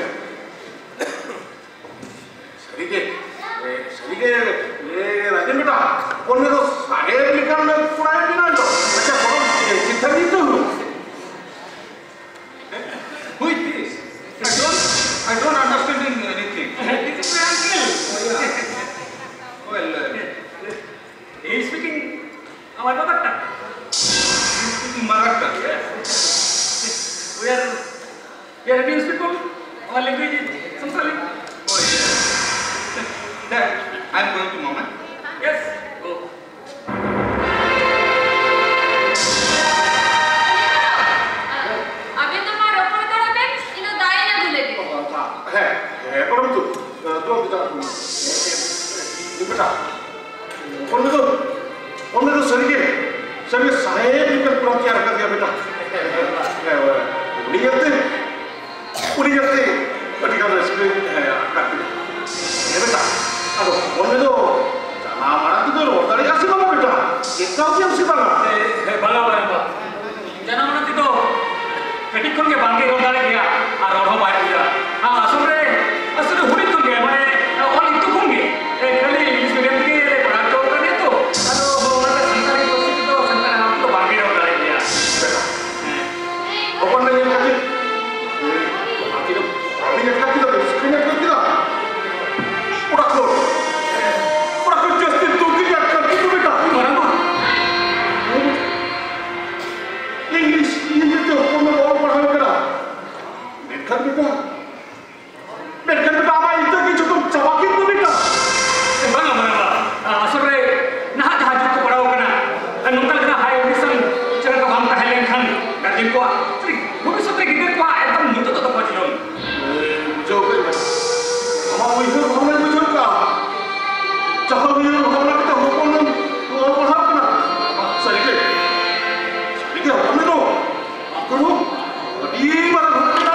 ᱥᱟᱹᱨᱤᱜᱮ, ᱮ, ᱥᱟᱹᱨᱤᱜᱮ, ᱮ, ᱨᱟᱡᱮᱱ ᱵᱮᱴᱟ, ᱦᱚᱯᱚᱱ ᱢᱮ ᱫᱚ ᱥᱟᱦᱮᱵ ᱞᱮᱠᱟᱱ ᱠᱚᱲᱟᱭ ᱵᱮᱱᱟᱣ ᱫᱚ᱾ ᱟᱪᱪᱷᱟ, ᱜᱚᱲᱚᱢ, ᱮ, ᱪᱮᱫ ᱛᱟᱵᱤᱱ ᱧᱩᱛᱩᱢ? Who is this? I don't, I don't understand anything. This is my uncle. Oh, yeah. Well, uh, he is speaking our mother tongue. He is speaking mother tongue. Yes. We are, we are Indian people. Our language is Sanskrit. Oh, yes. Dad, I am going to mama. Yes, go. ᱟᱵᱮᱱ ᱫᱚ ᱢᱟ ᱨᱚᱯᱚᱲ ᱦᱟᱛᱟᱲᱚᱜ ᱵᱮᱱ, ᱤᱧ ᱫᱚ ᱫᱟᱜ ᱤᱧ ᱟᱹᱜᱩ ᱞᱮᱜᱮ᱾ ᱦᱮᱸ, ᱦᱮᱸ, ᱜᱚᱲᱚᱢ ᱛᱚ, ᱫᱩ ᱵᱮᱴᱟ, ᱵᱮᱴᱟ᱾ ᱚᱱᱟ ᱫᱚ, ᱚᱱᱟ ᱫᱚ ᱥᱟᱹᱨᱤᱜᱮ, ᱥᱟᱹᱨᱤᱜᱮ ᱥᱟᱦᱮᱵ ᱞᱮᱠᱟᱱ ᱠᱚᱲᱟᱢ ᱛᱮᱭᱟᱨ ᱟᱠᱟᱫᱮᱭᱟ ᱵᱮᱴᱟ᱾ ᱦᱮᱸ, ᱩᱱᱤ ᱧᱮᱞᱛᱮ, ᱩᱱᱤ ᱧᱮᱞᱛᱮ ᱟᱹᱰᱤ ᱜᱟᱱ ᱨᱟᱹᱥᱠᱟᱹ, ᱦᱮᱸ, ᱟᱴᱠᱟᱨ ᱠᱮᱫᱟ᱾ ᱦᱮᱸ ᱵᱮᱴᱟ, ᱟᱫᱚ ᱚᱸᱰᱮ ᱫᱚ ᱡᱟᱱᱟᱢ ᱟᱲᱟᱝ ᱛᱮᱫᱚ ᱨᱚᱲ ᱫᱟᱲᱮᱭᱟᱜᱼᱟ ᱥᱮ ᱵᱟᱝᱟ ᱵᱮᱴᱟ? ᱪᱮᱫ ᱠᱟᱣ ᱠᱮᱫᱟᱢ ᱥᱮ ᱵᱟᱝᱟ? ᱦᱮᱸ, ᱦᱮᱸ, ᱵᱟᱝᱟ, ᱵᱟᱝᱟ, ᱵᱟᱝᱟ᱾ ᱡᱟᱱᱟᱢ ᱟᱲᱟᱝ ᱛᱮᱫᱚ ᱠᱟᱹᱴᱤᱡ ᱠᱷᱚᱱ ᱜᱮ ᱵᱟᱝᱜᱮ ᱨᱚᱲ ᱫᱟᱲᱮ ᱜᱮᱭᱟ ᱟᱨ ᱨᱚᱲ ᱦᱚᱸ ᱵᱟᱭ ᱵᱩᱡᱟ᱾ ᱟᱨ ᱟᱥᱚᱞ ᱨᱮ, ᱟᱥᱚᱞ ᱨᱮ ᱦᱩᱰᱤᱧ ᱠᱷᱚᱱ ᱜᱮ, ᱢᱟᱱᱮ, ᱚᱞ ᱤᱛᱩ ᱠᱷᱚᱱ ᱜᱮ, ᱮ, ᱠᱷᱟᱹᱞᱤ English medium ᱛᱮᱜᱮ ᱞᱮ ᱯᱟᱲᱦᱟᱣ ᱦᱚᱪᱚ ᱟᱠᱟᱫᱮᱭᱟ ᱛᱚ᱾ ᱟᱫᱚ ᱚᱱᱟᱛᱮ ᱥᱟᱱᱛᱟᱲᱤ ᱯᱟᱹᱨᱥᱤ ᱛᱮᱫᱚ, ᱥᱟᱱᱛᱟᱲ ᱟᱲᱟᱝ ᱛᱮᱫᱚ ᱵᱟᱝᱜᱮ ᱨᱚᱲ ᱫᱟᱲᱮ ᱜᱮᱭᱟ᱾ ᱦᱮᱸ᱾ ᱦᱚᱯᱚᱱ ᱫᱚ ᱧᱮᱞ ᱠᱟᱛᱮ, ᱟᱹᱰᱤ ᱟᱹᱰᱤ ᱟᱴᱠᱟᱨ ᱠᱮᱫᱟ, ᱨᱟᱹᱥᱠᱟᱹᱧ ᱟᱴᱠᱟᱨ ᱠᱮᱫᱟ᱾ ᱚᱲᱟᱜ ᱠᱷᱚᱱ, ᱚᱲᱟᱜ ᱠᱷᱚᱱ ᱡᱟᱹᱥᱛᱤ ᱫᱩᱠ ᱜᱮ ᱟᱴᱠᱟᱨ ᱠᱮᱫᱟ ᱵᱮᱴᱟ᱾ ᱢᱟᱨᱟᱝ ᱵᱟ᱾ English, English ᱛᱮ ᱦᱚᱯᱚᱱ ᱫᱚ ᱚᱞ ᱯᱟᱲᱦᱟᱣ ᱠᱟᱱᱟ᱾ ᱢᱮᱱᱠᱷᱟᱱ ᱵᱮᱴᱟ, ᱢᱮᱱᱠᱷᱟᱱ ᱵᱮᱴᱟ, ᱟᱢᱟᱜ ᱤᱛᱟᱹ ᱜᱮ ᱡᱚᱛᱚᱢ ᱪᱟᱵᱟ ᱠᱮᱫ ᱫᱚ ᱵᱮᱴᱟ᱾ ᱵᱟᱝᱟ, ᱵᱟᱝᱟ, ᱵᱟᱝᱟ᱾ ᱟᱥᱚᱞ ᱨᱮ ᱱᱟᱦᱟᱜ ᱡᱟᱦᱟᱸ ᱡᱩᱜᱽ ᱠᱚ ᱯᱟᱲᱟᱣ ᱠᱟᱱᱟ, ᱱᱚᱝᱠᱟ ᱞᱮᱠᱟᱱᱟᱜ high ambition ᱪᱮᱫ ᱞᱮᱠᱟ ᱵᱟᱝ ᱛᱟᱦᱮᱸ ᱞᱮᱱᱠᱷᱟᱱ guardian ᱠᱚᱣᱟᱜ ᱵᱷᱚᱵᱤᱥᱥᱚᱛ ᱨᱮ ᱜᱤᱫᱽᱨᱟᱹ ᱠᱚᱣᱟᱜ ᱮᱠᱫᱚᱢ ᱧᱩᱛᱟᱹᱛ ᱫᱚ ᱛᱟᱠᱚ ᱡᱤᱭᱚᱱ᱾ ᱵᱩᱡᱷᱟᱹᱣ ᱠᱮᱫ ᱢᱮ᱾ ᱟᱢᱟᱜ ᱩᱭᱦᱟᱹᱨ ᱵᱷᱟᱵᱽᱱᱟᱧ ᱵᱩᱡᱷᱟᱹᱣ ᱠᱟᱜᱼᱟ᱾ ᱡᱟᱦᱟᱸ ᱩᱭᱦᱟᱹᱨ ᱵᱷᱟᱵᱽᱱᱟ ᱠᱟᱛᱮ ᱦᱚᱯᱚᱱ ᱮᱢ ᱚᱞ ᱯᱟᱲᱦᱟᱣ ᱠᱟᱱᱟ, ᱥᱟᱹᱨᱤᱜᱮ, ᱥᱟᱹᱨᱤᱜᱮ ᱦᱚᱯᱚᱱ ᱫᱚ ᱟᱠᱚ ᱦᱚᱸ ᱟᱹᱰᱤ ᱢᱟᱨᱟᱝ ᱦᱚᱲ ᱠᱟᱱᱟ᱾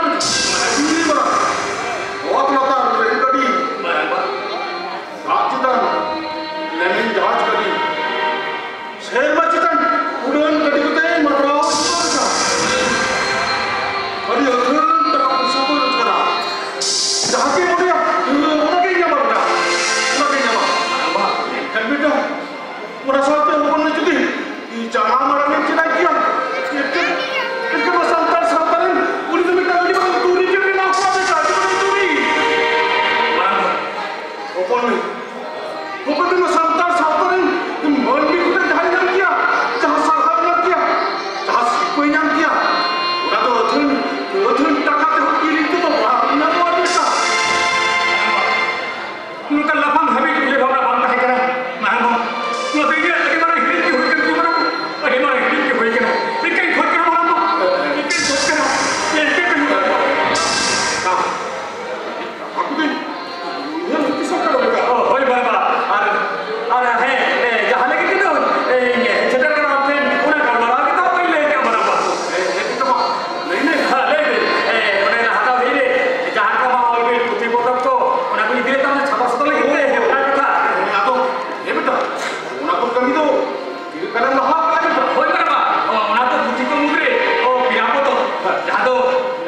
ᱛᱚ,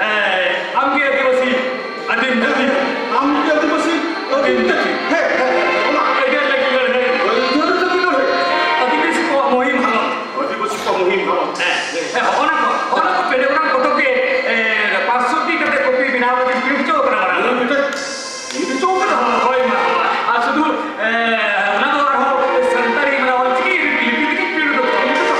ᱮ, ᱟᱢᱜᱮ ᱟᱹᱫᱤᱵᱟᱹᱥᱤ ᱟᱹᱫᱤᱢ ᱡᱟᱹᱛᱤ᱾ ᱟᱢᱜᱮ ᱟᱹᱫᱤᱵᱟᱹᱥᱤ ᱟᱹᱫᱤᱢ ᱡᱟᱹᱛᱤ᱾ ᱦᱮᱸ, ᱦᱮᱸ, ᱦᱮᱸ, ᱚᱱᱟ ᱟᱹᱭᱫᱟᱹᱨ ᱞᱟᱹᱜᱤᱫ ᱞᱟᱹᱲᱦᱟᱹᱭ᱾ ᱟᱹᱭᱫᱟᱹᱨ ᱞᱟᱹᱜᱤᱫ ᱞᱟᱹᱲᱦᱟᱹᱭ᱾ ᱟᱹᱫᱤᱵᱟᱹᱥᱤ ᱠᱚᱣᱟᱜ ᱢᱩᱦᱤᱢ ᱦᱟᱞᱚᱛ᱾ ᱟᱹᱫᱤᱵᱟᱹᱥᱤ ᱠᱚᱣᱟᱜ ᱢᱩᱦᱤᱢ ᱦᱟᱞᱚᱛ᱾ ᱦᱮᱸ, ᱦᱮᱸ, ᱦᱚᱸᱜᱼᱚ ᱱᱟ ᱠᱚ, ᱦᱚᱸᱜᱼᱚ ᱱᱟ ᱠᱚ ᱯᱮᱰᱮ ᱚᱱᱟ ᱯᱚᱛᱚᱵ ᱜᱮ, ᱮ, ᱯᱟᱸᱪᱥᱚ ᱴᱤ ᱠᱟᱛᱮ ᱠᱚᱯᱤ ᱵᱮᱱᱟᱣ ᱠᱟᱛᱮ ᱯᱨᱤᱱᱴ ᱦᱚᱪᱚ ᱠᱟᱱᱟ ᱢᱟᱨᱟᱝ᱾ ᱦᱮᱸ, ᱢᱤᱫᱴᱮᱡ ᱤᱧ ᱪᱚ ᱠᱟᱫᱟ᱾ ᱦᱳᱭ, ᱢᱟ, ᱢᱟ᱾ ᱟᱨ ᱥᱩᱫᱷᱩ, ᱮ, ᱚᱱᱟ ᱫᱚ ᱟᱨᱦᱚᱸ ᱥᱟᱱᱛᱟᱲᱤ, ᱢᱟᱱᱮ, ᱚᱞᱪᱤᱠᱤ ᱞᱤᱯᱤ ᱛᱮᱜᱮ ᱯᱨᱤᱱᱴ ᱩᱰᱩᱠᱚᱜᱼᱟ᱾ ᱚᱱᱟ ᱫᱚ,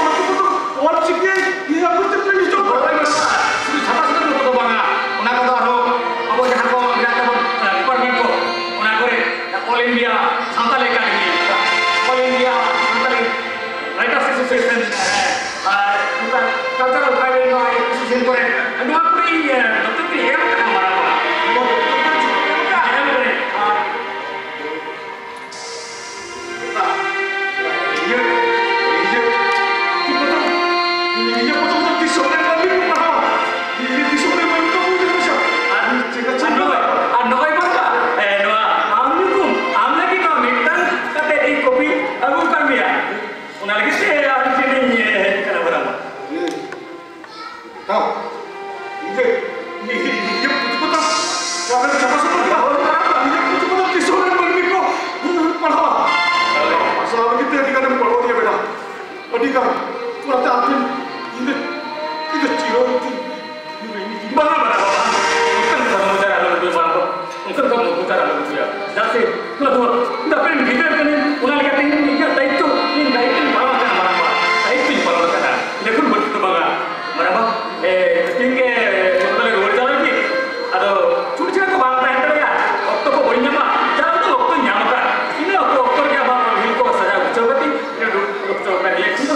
ᱚᱱᱟ ᱫᱚ ᱚᱞᱪᱤᱠᱤ ᱤᱭᱟᱹ ᱠᱚᱛᱮ ᱯᱨᱤᱱᱴ ᱦᱚᱪᱚ ᱠᱚᱣᱟ᱾ ᱦᱳᱭ, ᱢᱟ, ᱢᱟ᱾ ᱥᱩᱫᱷᱩ ᱪᱷᱟᱯᱟ ᱥᱩᱛᱟᱹᱢ ᱠᱚᱫᱚ ᱵᱟᱝᱟ᱾ ᱚᱱᱟ ᱠᱚᱫᱚ ᱟᱨᱦᱚᱸ ᱟᱵᱚ ᱡᱟᱦᱟᱸ ᱠᱚ ᱢᱮᱱᱟᱜ ᱛᱟᱵᱚᱱ, ᱮ, ᱰᱤᱯᱟᱨᱴᱢᱮᱱᱴ ᱠᱚ, ᱚᱱᱟ ᱠᱚᱨᱮ All India Santali Academy, All India Santali Writers Association, ᱮ, ᱟᱨ ᱚᱱᱠᱟ ᱠᱟᱞᱪᱟᱨᱟᱞ ᱴᱨᱟᱭᱵᱮᱞ ᱱᱚᱣᱟ ᱮᱥᱳᱥᱤᱭᱮᱥᱚᱱ ᱠᱚᱨᱮ ᱱᱚᱣᱟ ᱠᱚᱨᱮ ᱤᱧ, ᱮ, ᱫᱚᱛᱛᱚ ᱤᱧ ᱮᱢ ᱠᱟᱜᱼᱟ ᱢᱟᱨᱟᱝ ᱵᱟ᱾ ᱱᱚᱣᱟ ᱫᱚ ᱫᱚᱛᱛᱚ ᱮᱢ ᱠᱟᱜᱼᱟ, ᱮᱢ ᱠᱟᱜᱼᱟ᱾ ᱟᱨ ᱤᱭᱟᱹ, ᱤᱭᱟᱹ, ᱤᱭᱟᱹ ᱯᱚᱛᱚᱵ ᱫᱚ ᱛᱤᱥ ᱦᱚᱸ ᱵᱟᱹᱧ ᱯᱟᱲᱦᱟᱣᱟ᱾ ᱤᱭᱟᱹ ᱛᱤᱥ ᱦᱚᱸ ᱵᱟᱹᱧ ᱯᱟᱲᱦᱟᱣᱟ᱾ ᱟᱨ ᱪᱮᱫ ᱠᱚ ᱟᱨ ᱱᱚᱜᱼᱚᱭ, ᱟᱨ ᱱᱚᱜᱼᱚᱭ ᱢᱟᱨᱟᱝ ᱵᱟ, ᱮ, ᱱᱚᱣᱟ ᱟᱢ ᱧᱩᱛᱩᱢ, ᱟᱢ ᱞᱟᱹᱜᱤᱫ ᱱᱚᱣᱟ ᱢᱤᱫᱴᱟᱝ ᱠᱟᱛᱮ ᱤᱧ ᱠᱚᱯᱤ ᱟᱹᱜᱩ ᱠᱟᱜ ᱢᱮᱭᱟ᱾ ᱚᱱᱟ ᱞᱟᱹᱜᱤᱫ ᱛᱮ ᱟᱢ ᱴᱷᱮᱱᱤᱧ ᱦᱮᱡ ᱟᱠᱟᱱᱟ, ᱵᱟᱨᱟᱵᱟᱨ᱾ ᱦᱮᱸ᱾ ᱛᱟᱣ, ᱤᱧ ᱫᱚ, ᱤᱧ, ᱤᱧ, ᱤᱧ ᱫᱚ ᱯᱩᱛᱷᱤ ᱠᱚ ᱛᱟᱢ, ᱚᱱᱟ ᱠᱚᱨᱮ ᱪᱷᱟᱯᱟ ᱥᱩᱛᱟᱹᱢ ᱠᱚ ᱦᱚᱨᱚᱜ ᱠᱟᱜᱼᱟ᱾ ᱤᱧ ᱫᱚ ᱯᱩᱛᱷᱤ ᱠᱚ ᱛᱟᱢ ᱛᱤᱥ ᱦᱚᱸ ᱢᱟᱹᱱᱢᱤ ᱠᱚ ᱯᱟᱲᱦᱟᱣᱟ᱾ ᱟᱥᱟ ᱞᱟᱹᱜᱤᱫ ᱛᱮ ᱟᱹᱰᱤ ᱜᱟᱱᱮᱢ ᱜᱚᱲᱚ ᱫᱤᱧᱟ ᱵᱮᱴᱟ, ᱟᱹᱰᱤ ᱜᱟᱱ᱾ ᱚᱱᱟᱛᱮ ᱟᱢ ᱴᱷᱮᱱ ᱤᱧ ᱫᱚ, ᱤᱧ ᱫᱚ ᱪᱤᱨᱚ ᱵᱟᱝᱟ, ᱵᱟᱝᱟ, ᱵᱟᱝᱟ᱾ ᱚᱱᱠᱟᱱ ᱠᱟᱛᱷᱟ ᱫᱚ ᱢᱚᱪᱟ ᱨᱮ ᱟᱞᱚᱢ ᱩᱰᱩᱠᱟ, ᱵᱟᱝ ᱫᱚ᱾ ᱚᱱᱠᱟᱱ ᱠᱟᱛᱷᱟ ᱫᱚ ᱢᱚᱪᱟ ᱨᱮ ᱟᱞᱚᱢ ᱩᱰᱩᱠᱟ᱾ ᱪᱮᱫᱟᱜ ᱥᱮ ᱱᱚᱣᱟ ᱫᱚ ᱤᱧ ᱫᱚ ᱟᱯᱮᱨᱮᱱ ᱜᱤᱫᱟᱹᱨ ᱠᱟᱹᱱᱟᱹᱧ, ᱚᱱᱟ ᱞᱮᱠᱟᱛᱮ ᱤᱧ ᱤᱧᱟᱹᱜ ᱫᱟᱭᱤᱛᱛᱚ, ᱤᱧ ᱫᱟᱭᱤᱛᱛᱚᱧ ᱯᱟᱞᱚᱱ ᱟᱠᱟᱫᱼᱟ, ᱢᱟᱨᱟᱝ ᱵᱟ᱾ ᱫᱟᱭᱤᱛᱛᱚᱧ ᱯᱟᱞᱚᱱ ᱟᱠᱟᱫᱼᱟ᱾ ᱞᱮᱠᱷᱚᱱ ᱵᱟᱹᱲᱛᱤ ᱫᱚ ᱵᱟᱝᱟ᱾ ᱢᱟᱨᱟᱝ ᱵᱟ, ᱮ, ᱛᱤᱦᱤᱧ ᱜᱮ ᱥᱚᱢᱚᱭ ᱞᱮ ᱨᱩᱣᱟᱹᱲ ᱪᱟᱞᱟᱜ ᱞᱟᱹᱜᱤᱫ᱾ ᱟᱫᱚ ᱪᱷᱩᱴ ᱪᱷᱟᱴ ᱫᱚ ᱵᱟᱝ ᱛᱟᱦᱮᱸ ᱫᱟᱲᱮᱭᱟᱜᱼᱟ᱾ ᱚᱠᱛᱚ ᱠᱚ ᱵᱟᱹᱧ ᱧᱟᱢᱟ᱾ ᱡᱟ ᱩᱰᱟᱹᱝ ᱚᱠᱛᱚᱧ ᱧᱟᱢ ᱟᱠᱟᱫ, ᱤᱱᱟᱹ ᱚᱠᱛᱚ, ᱚᱠᱛᱚ ᱨᱮᱜᱮ ᱟᱢᱟᱜ ᱨᱤᱞ ᱠᱚ ᱥᱟᱡᱟᱣ ᱜᱩᱪᱷᱟᱹᱣ ᱠᱟᱛᱮᱧ ᱩᱰᱩᱠ ᱦᱚᱪᱚ ᱟᱠᱟᱫ ᱜᱮᱭᱟ᱾ ᱤᱧ ᱫᱚ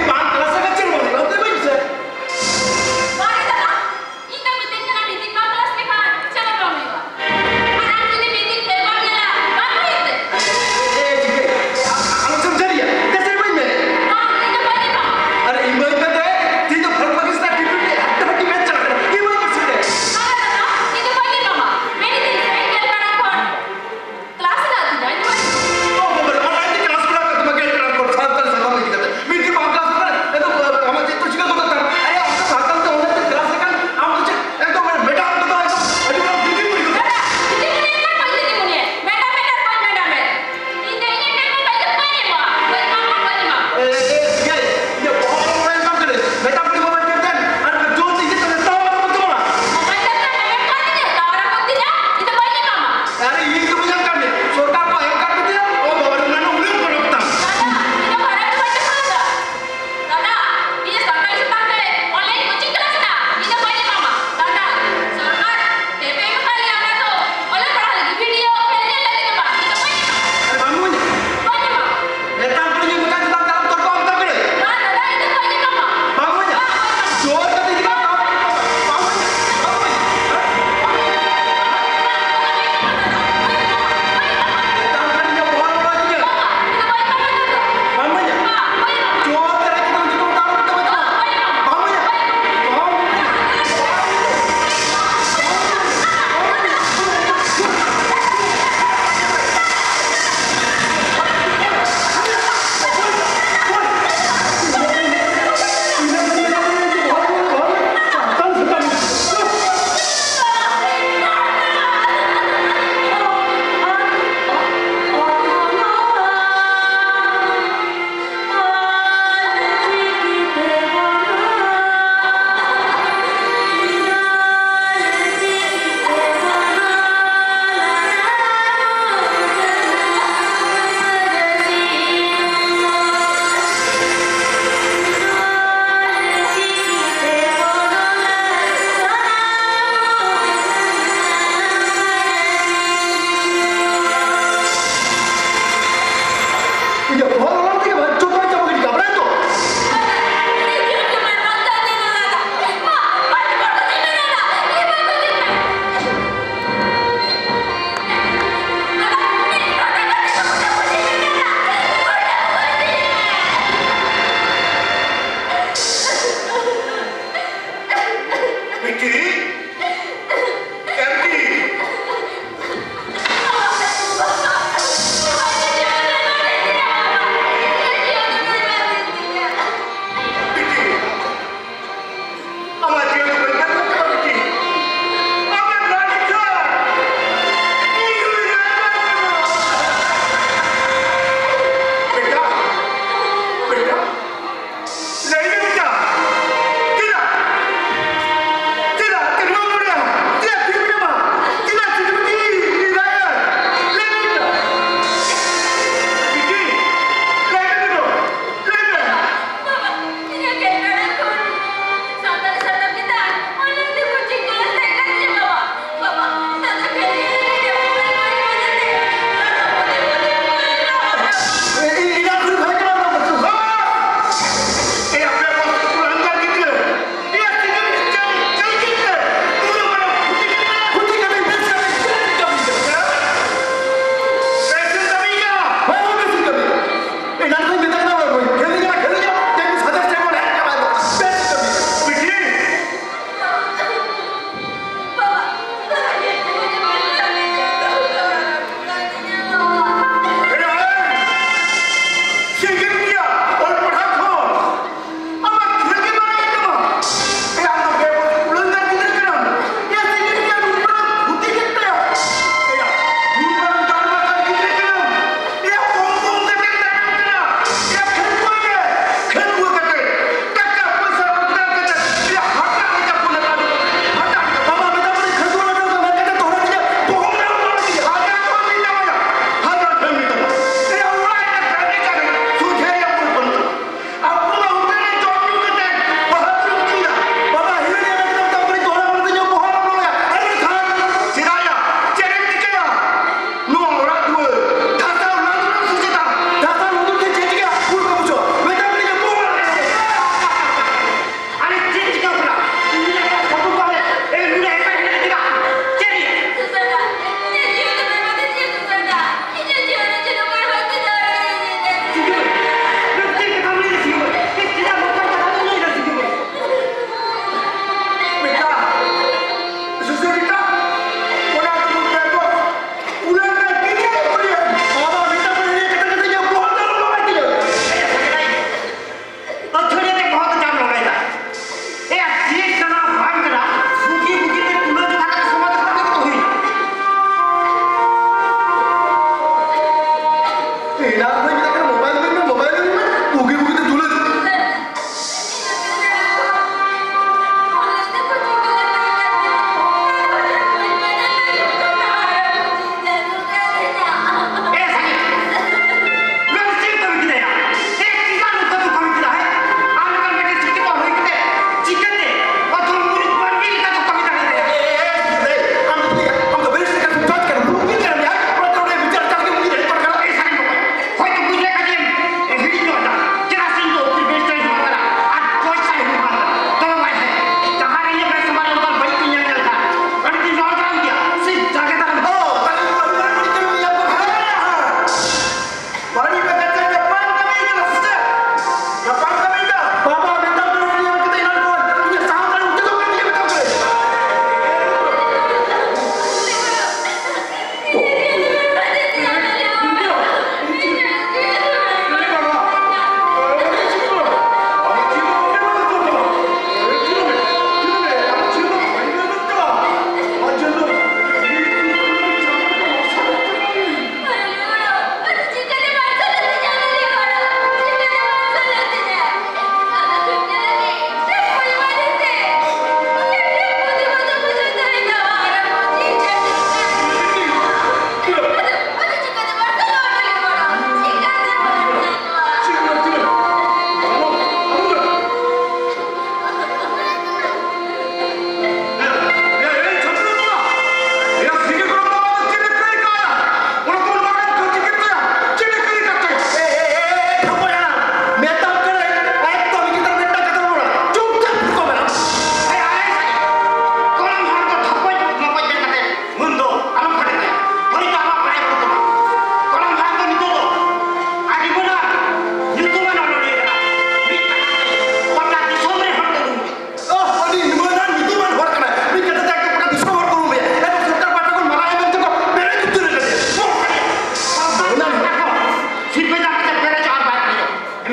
ᱵᱟᱝ ᱠᱞᱟᱥ ᱞᱮᱠᱷᱟᱱ ᱪᱮᱫ ᱦᱚᱸ ᱵᱟᱝ ᱦᱩᱭᱩᱜᱼᱟ, ᱞᱟᱹᱭ ᱢᱮ ᱥᱮ᱾ ᱵᱟᱝ ᱨᱮ ᱫᱟᱫᱟ, ᱤᱧ ᱫᱚ ᱢᱤᱛᱟᱹᱧ ᱠᱟᱱᱟ, ᱢᱤᱛᱟᱹᱧ ᱵᱟᱝ ᱠᱞᱟᱥ ᱞᱮᱠᱷᱟᱱ ᱪᱮᱫ ᱦᱚᱸ ᱵᱟᱝ ᱦᱩᱭᱩᱜᱼᱟ᱾ ᱟᱨ ᱟᱢ ᱡᱩᱫᱤ ᱢᱤᱛᱟᱹᱧ ᱯᱮᱯᱟᱨ ᱧᱮᱞᱟ, ᱵᱟᱝ ᱦᱩᱭᱩᱜ ᱛᱮ? ᱮ, ᱮ, ᱮ, ᱪᱤᱠᱟᱹ? ᱟ-, ᱟ-, ᱟᱞᱚᱢ ᱥᱚᱢᱡᱷᱟᱹᱣ ᱞᱮᱭᱟ᱾ ᱫᱮᱥᱮ ᱤᱢᱟᱹᱧ ᱢᱮ᱾ ᱵᱟᱝ, ᱤᱧ ᱫᱚ ᱵᱟᱹᱧ ᱮᱢᱟ᱾ ᱟᱨᱮ, ᱤᱢᱟᱹᱧ ᱢᱮ ᱛᱮ, ᱛᱮᱦᱮᱧ ᱫᱚ ᱵᱷᱟᱨᱚᱛ ᱯᱟᱠᱤᱥᱛᱟᱱ ᱴᱤ ᱴᱩᱭᱮᱱᱴᱤ ᱦᱟᱰᱰᱟᱦᱟᱰᱰᱤ ᱢᱮᱪ ᱪᱟᱞᱟᱜ ᱠᱟᱱᱟ᱾ ᱤᱢᱟᱹᱧ ᱢᱮ ᱥᱮ᱾ ᱵᱟᱝ ᱫᱟᱫᱟ, ᱤᱧ ᱫᱚ ᱵᱟᱹᱧ ᱮᱢᱟ᱾ ᱢᱮᱱᱮᱫᱟᱹᱧ ᱥᱮ, ᱜᱮᱞ ᱴᱟᱲᱟᱝ ᱠᱷᱚᱱ ᱠᱞᱟᱥ ᱦᱮᱱᱟᱜ ᱛᱤᱧᱟ, ᱤᱧ ᱫᱚ ᱵᱟᱹᱧ ᱚ, ᱵᱟᱵᱟ ᱨᱮ, ᱚᱱᱟ ᱤᱧ ᱫᱚ ᱠᱞᱟᱥ ᱢᱮᱱᱟᱜ ᱟᱠᱟᱫ ᱛᱟᱢᱟ, ᱜᱮᱞ ᱴᱟᱲᱟᱝ ᱠᱷᱚᱱ ᱥᱟᱱᱛᱟᱲ ᱥᱟᱱᱟᱢ ᱤᱫᱤ ᱠᱟᱛᱮ᱾ ᱢᱤᱫ ᱫᱤᱱ ᱵᱟᱝ ᱠᱞᱟᱥ ᱦᱩᱭᱩᱜ ᱠᱟᱱᱟ,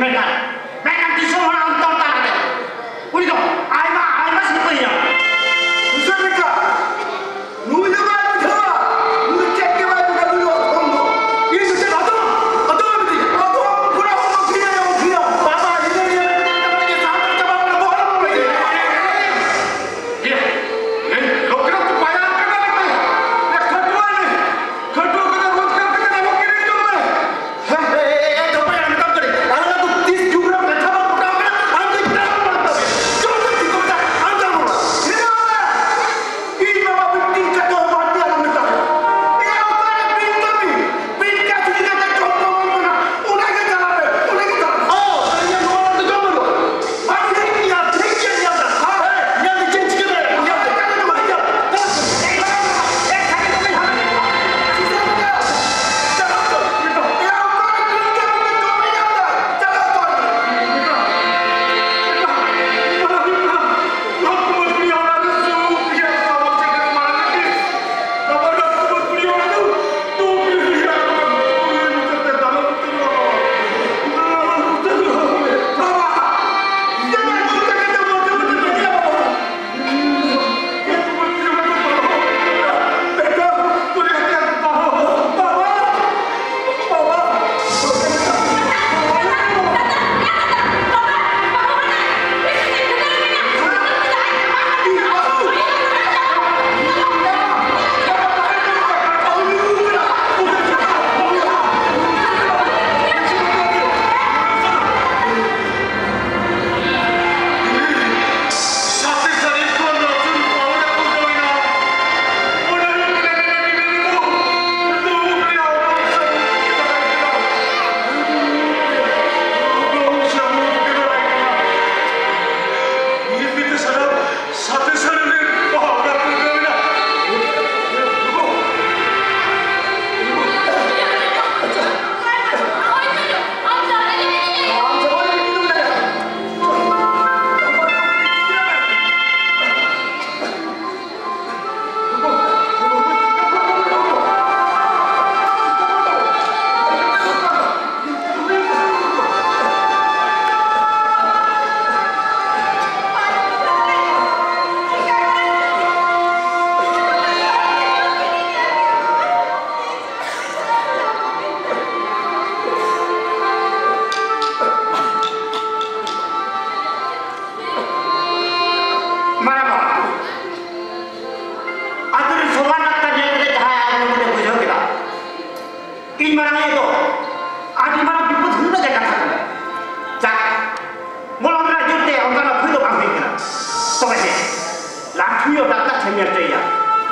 ᱢᱮᱱᱠᱷᱟᱱ, ᱢᱮᱱᱠᱷᱟᱱ ᱫᱤᱥᱚᱢ ᱦᱚᱲᱟᱜ ᱚᱱᱛᱚᱨ ᱛᱟᱞᱟᱛᱮ ᱩᱱᱤ ᱫᱚ ᱟᱭᱢᱟ, ᱟᱭᱢᱟ ᱥᱤᱨᱯᱟᱹᱭ ᱧᱟᱢᱟ᱾ ᱩᱥᱟᱹᱨ ᱞᱮᱠᱟ, ᱱᱩᱭ ᱫᱚ ᱵᱟᱭ ᱵᱩᱡᱷᱟᱹᱣᱟ, ᱱᱩᱭ ᱫᱚ ᱪᱮᱫ ᱜᱮ ᱵᱟᱭ ᱵᱩᱡᱷᱟᱹᱣᱟ, ᱱᱩᱭ ᱫᱚ ᱚᱫᱷᱚᱢ ᱫᱚ᱾ ᱤᱧ ᱫᱚ ᱪᱮᱫ ᱚᱫᱷᱚᱢ? ᱚᱫᱷᱚᱢ ᱮ ᱢᱤᱛᱟᱹᱧᱟ, ᱚᱫᱷᱚᱢ ᱠᱷᱚᱱᱟᱜ ᱦᱚᱸ ᱵᱟᱹᱲᱛᱤ ᱫᱟᱲᱮᱭᱟᱜᱼᱟ, ᱩᱱᱠᱤᱱ ᱫᱚ᱾ ᱵᱟᱵᱟ, ᱤᱧ ᱫᱚ ᱱᱤᱭᱟᱹ ᱢᱮᱱᱛᱮ ᱢᱮᱛᱟᱢ ᱠᱟᱱᱟ ᱡᱮ ᱥᱟᱶᱛᱟ ᱪᱟᱵᱟ ᱠᱟᱱᱟ, ᱵᱚᱦᱚᱜ ᱨᱮ ᱵᱟᱹᱲᱤᱡ᱾ ᱮ, ᱮ, ᱞᱚᱠᱠᱷᱤ ᱫᱚ ᱯᱟᱭᱟ ᱠᱟᱱᱟ ᱞᱮ᱾ ᱮ, ᱠᱷᱟᱹᱴᱩᱣᱟᱹ ᱞᱮ᱾ ᱠᱷᱟᱹᱴᱩᱣᱟᱹ ᱠᱟᱛᱮ ᱨᱳᱡᱽᱜᱟᱨ ᱠᱟᱛᱮ ᱟᱵᱚ ᱠᱤᱨᱤᱧ ᱡᱚᱝ ᱢᱮ᱾ ᱦᱮᱸ, ᱮ, ᱮ, ᱮ, ᱫᱚ ᱯᱟᱭᱟ ᱢᱮᱛᱟᱢ ᱠᱟᱹᱱᱟᱹᱧ᱾ ᱟᱨ ᱚᱱᱟ ᱫᱚ ᱛᱤᱥ ᱡᱩᱜᱽ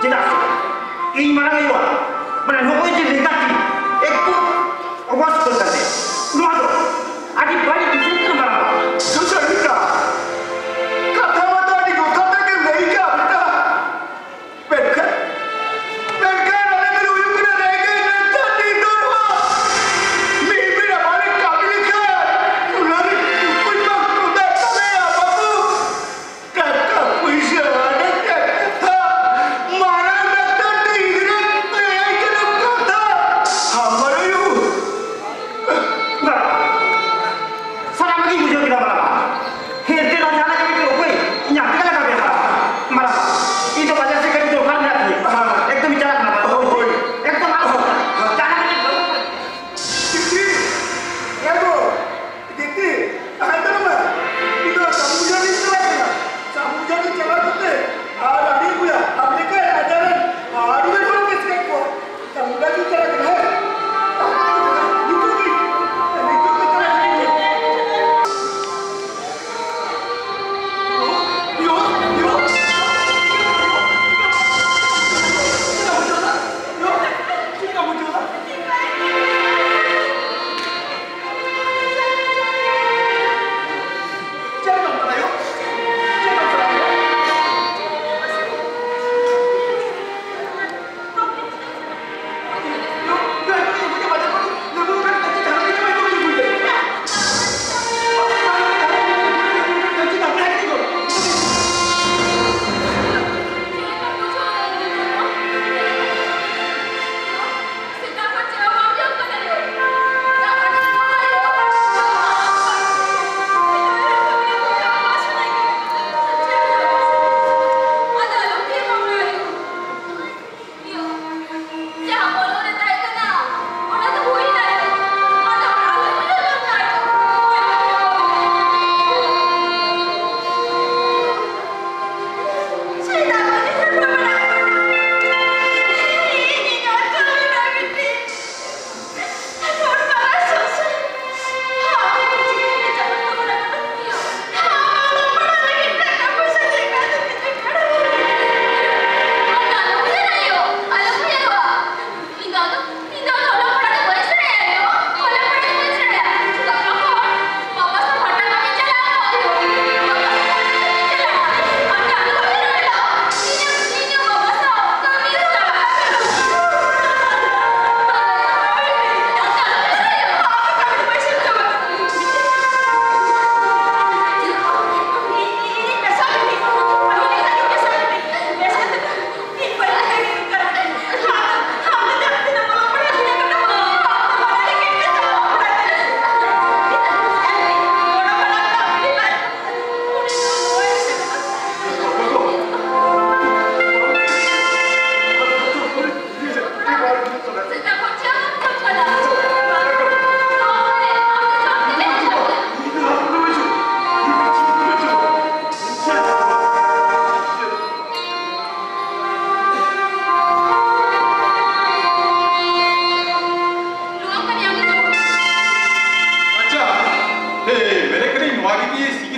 ᱪᱮᱫᱟᱜ ᱥᱮ ᱤᱧ ᱢᱟᱨᱟᱝ ᱟᱭᱳᱣᱟᱜ, ᱢᱟᱱᱮ, ᱱᱚᱜᱼᱚᱭ ᱡᱮ ᱞᱮᱸᱜᱟᱛᱤ ᱮᱠᱴᱩ ᱚᱵᱚᱥ ᱠᱟᱱ ᱛᱟᱞᱮ, ᱱᱚᱣᱟ ᱫᱚ ᱟᱹᱰᱤ ᱵᱟᱹᱲᱤᱡ decision ᱠᱟᱱᱟ, ᱢᱟᱨᱟᱝ ᱵᱟᱵᱟ᱾ ᱥᱩᱥᱟᱨᱤᱛᱟ, ᱠᱟᱛᱷᱟ ᱢᱟ ᱛᱚ ᱟᱹᱰᱤ ᱡᱚᱛᱷᱟᱛ ᱜᱮᱢ ᱞᱟᱹᱭ ᱠᱟᱜᱼᱟ ᱵᱮᱴᱟ᱾ ᱢᱮᱱᱠᱷᱟᱱ, ᱢᱮᱱᱠᱷᱟᱱ ᱟᱞᱮ ᱫᱚᱞᱮ ᱦᱩᱭᱩᱜ ᱠᱟᱱᱟ ᱨᱮᱸᱜᱮᱡ ᱱᱟᱪᱟᱨ ᱱᱤᱨᱫᱷᱚᱱ ᱦᱚᱲ᱾ ᱢᱤᱫ ᱵᱮᱲᱟ ᱵᱟᱞᱮ ᱠᱟᱹᱢᱤ ᱞᱮᱠᱷᱟᱱ ᱚᱱᱟ ᱨᱮ ᱯᱩᱭᱥᱟᱹ ᱵᱟᱝ ᱠᱩᱲᱟᱹᱜ ᱛᱟᱞᱮᱭᱟ ᱵᱟᱹᱵᱩ᱾ ᱴᱟᱠᱟ ᱯᱩᱭᱥᱟᱹ ᱟᱹᱰᱤ ᱠᱟᱛᱷᱟ, ᱢᱟᱨᱟᱝ ᱰᱟᱠᱛᱟᱨ ᱜᱤᱫᱽᱨᱟᱹ ᱞᱟᱹᱭ ᱠᱟᱱᱟ ᱠᱟᱛᱷᱟ᱾ ᱦᱟᱢᱟᱨ ᱟᱭᱳ,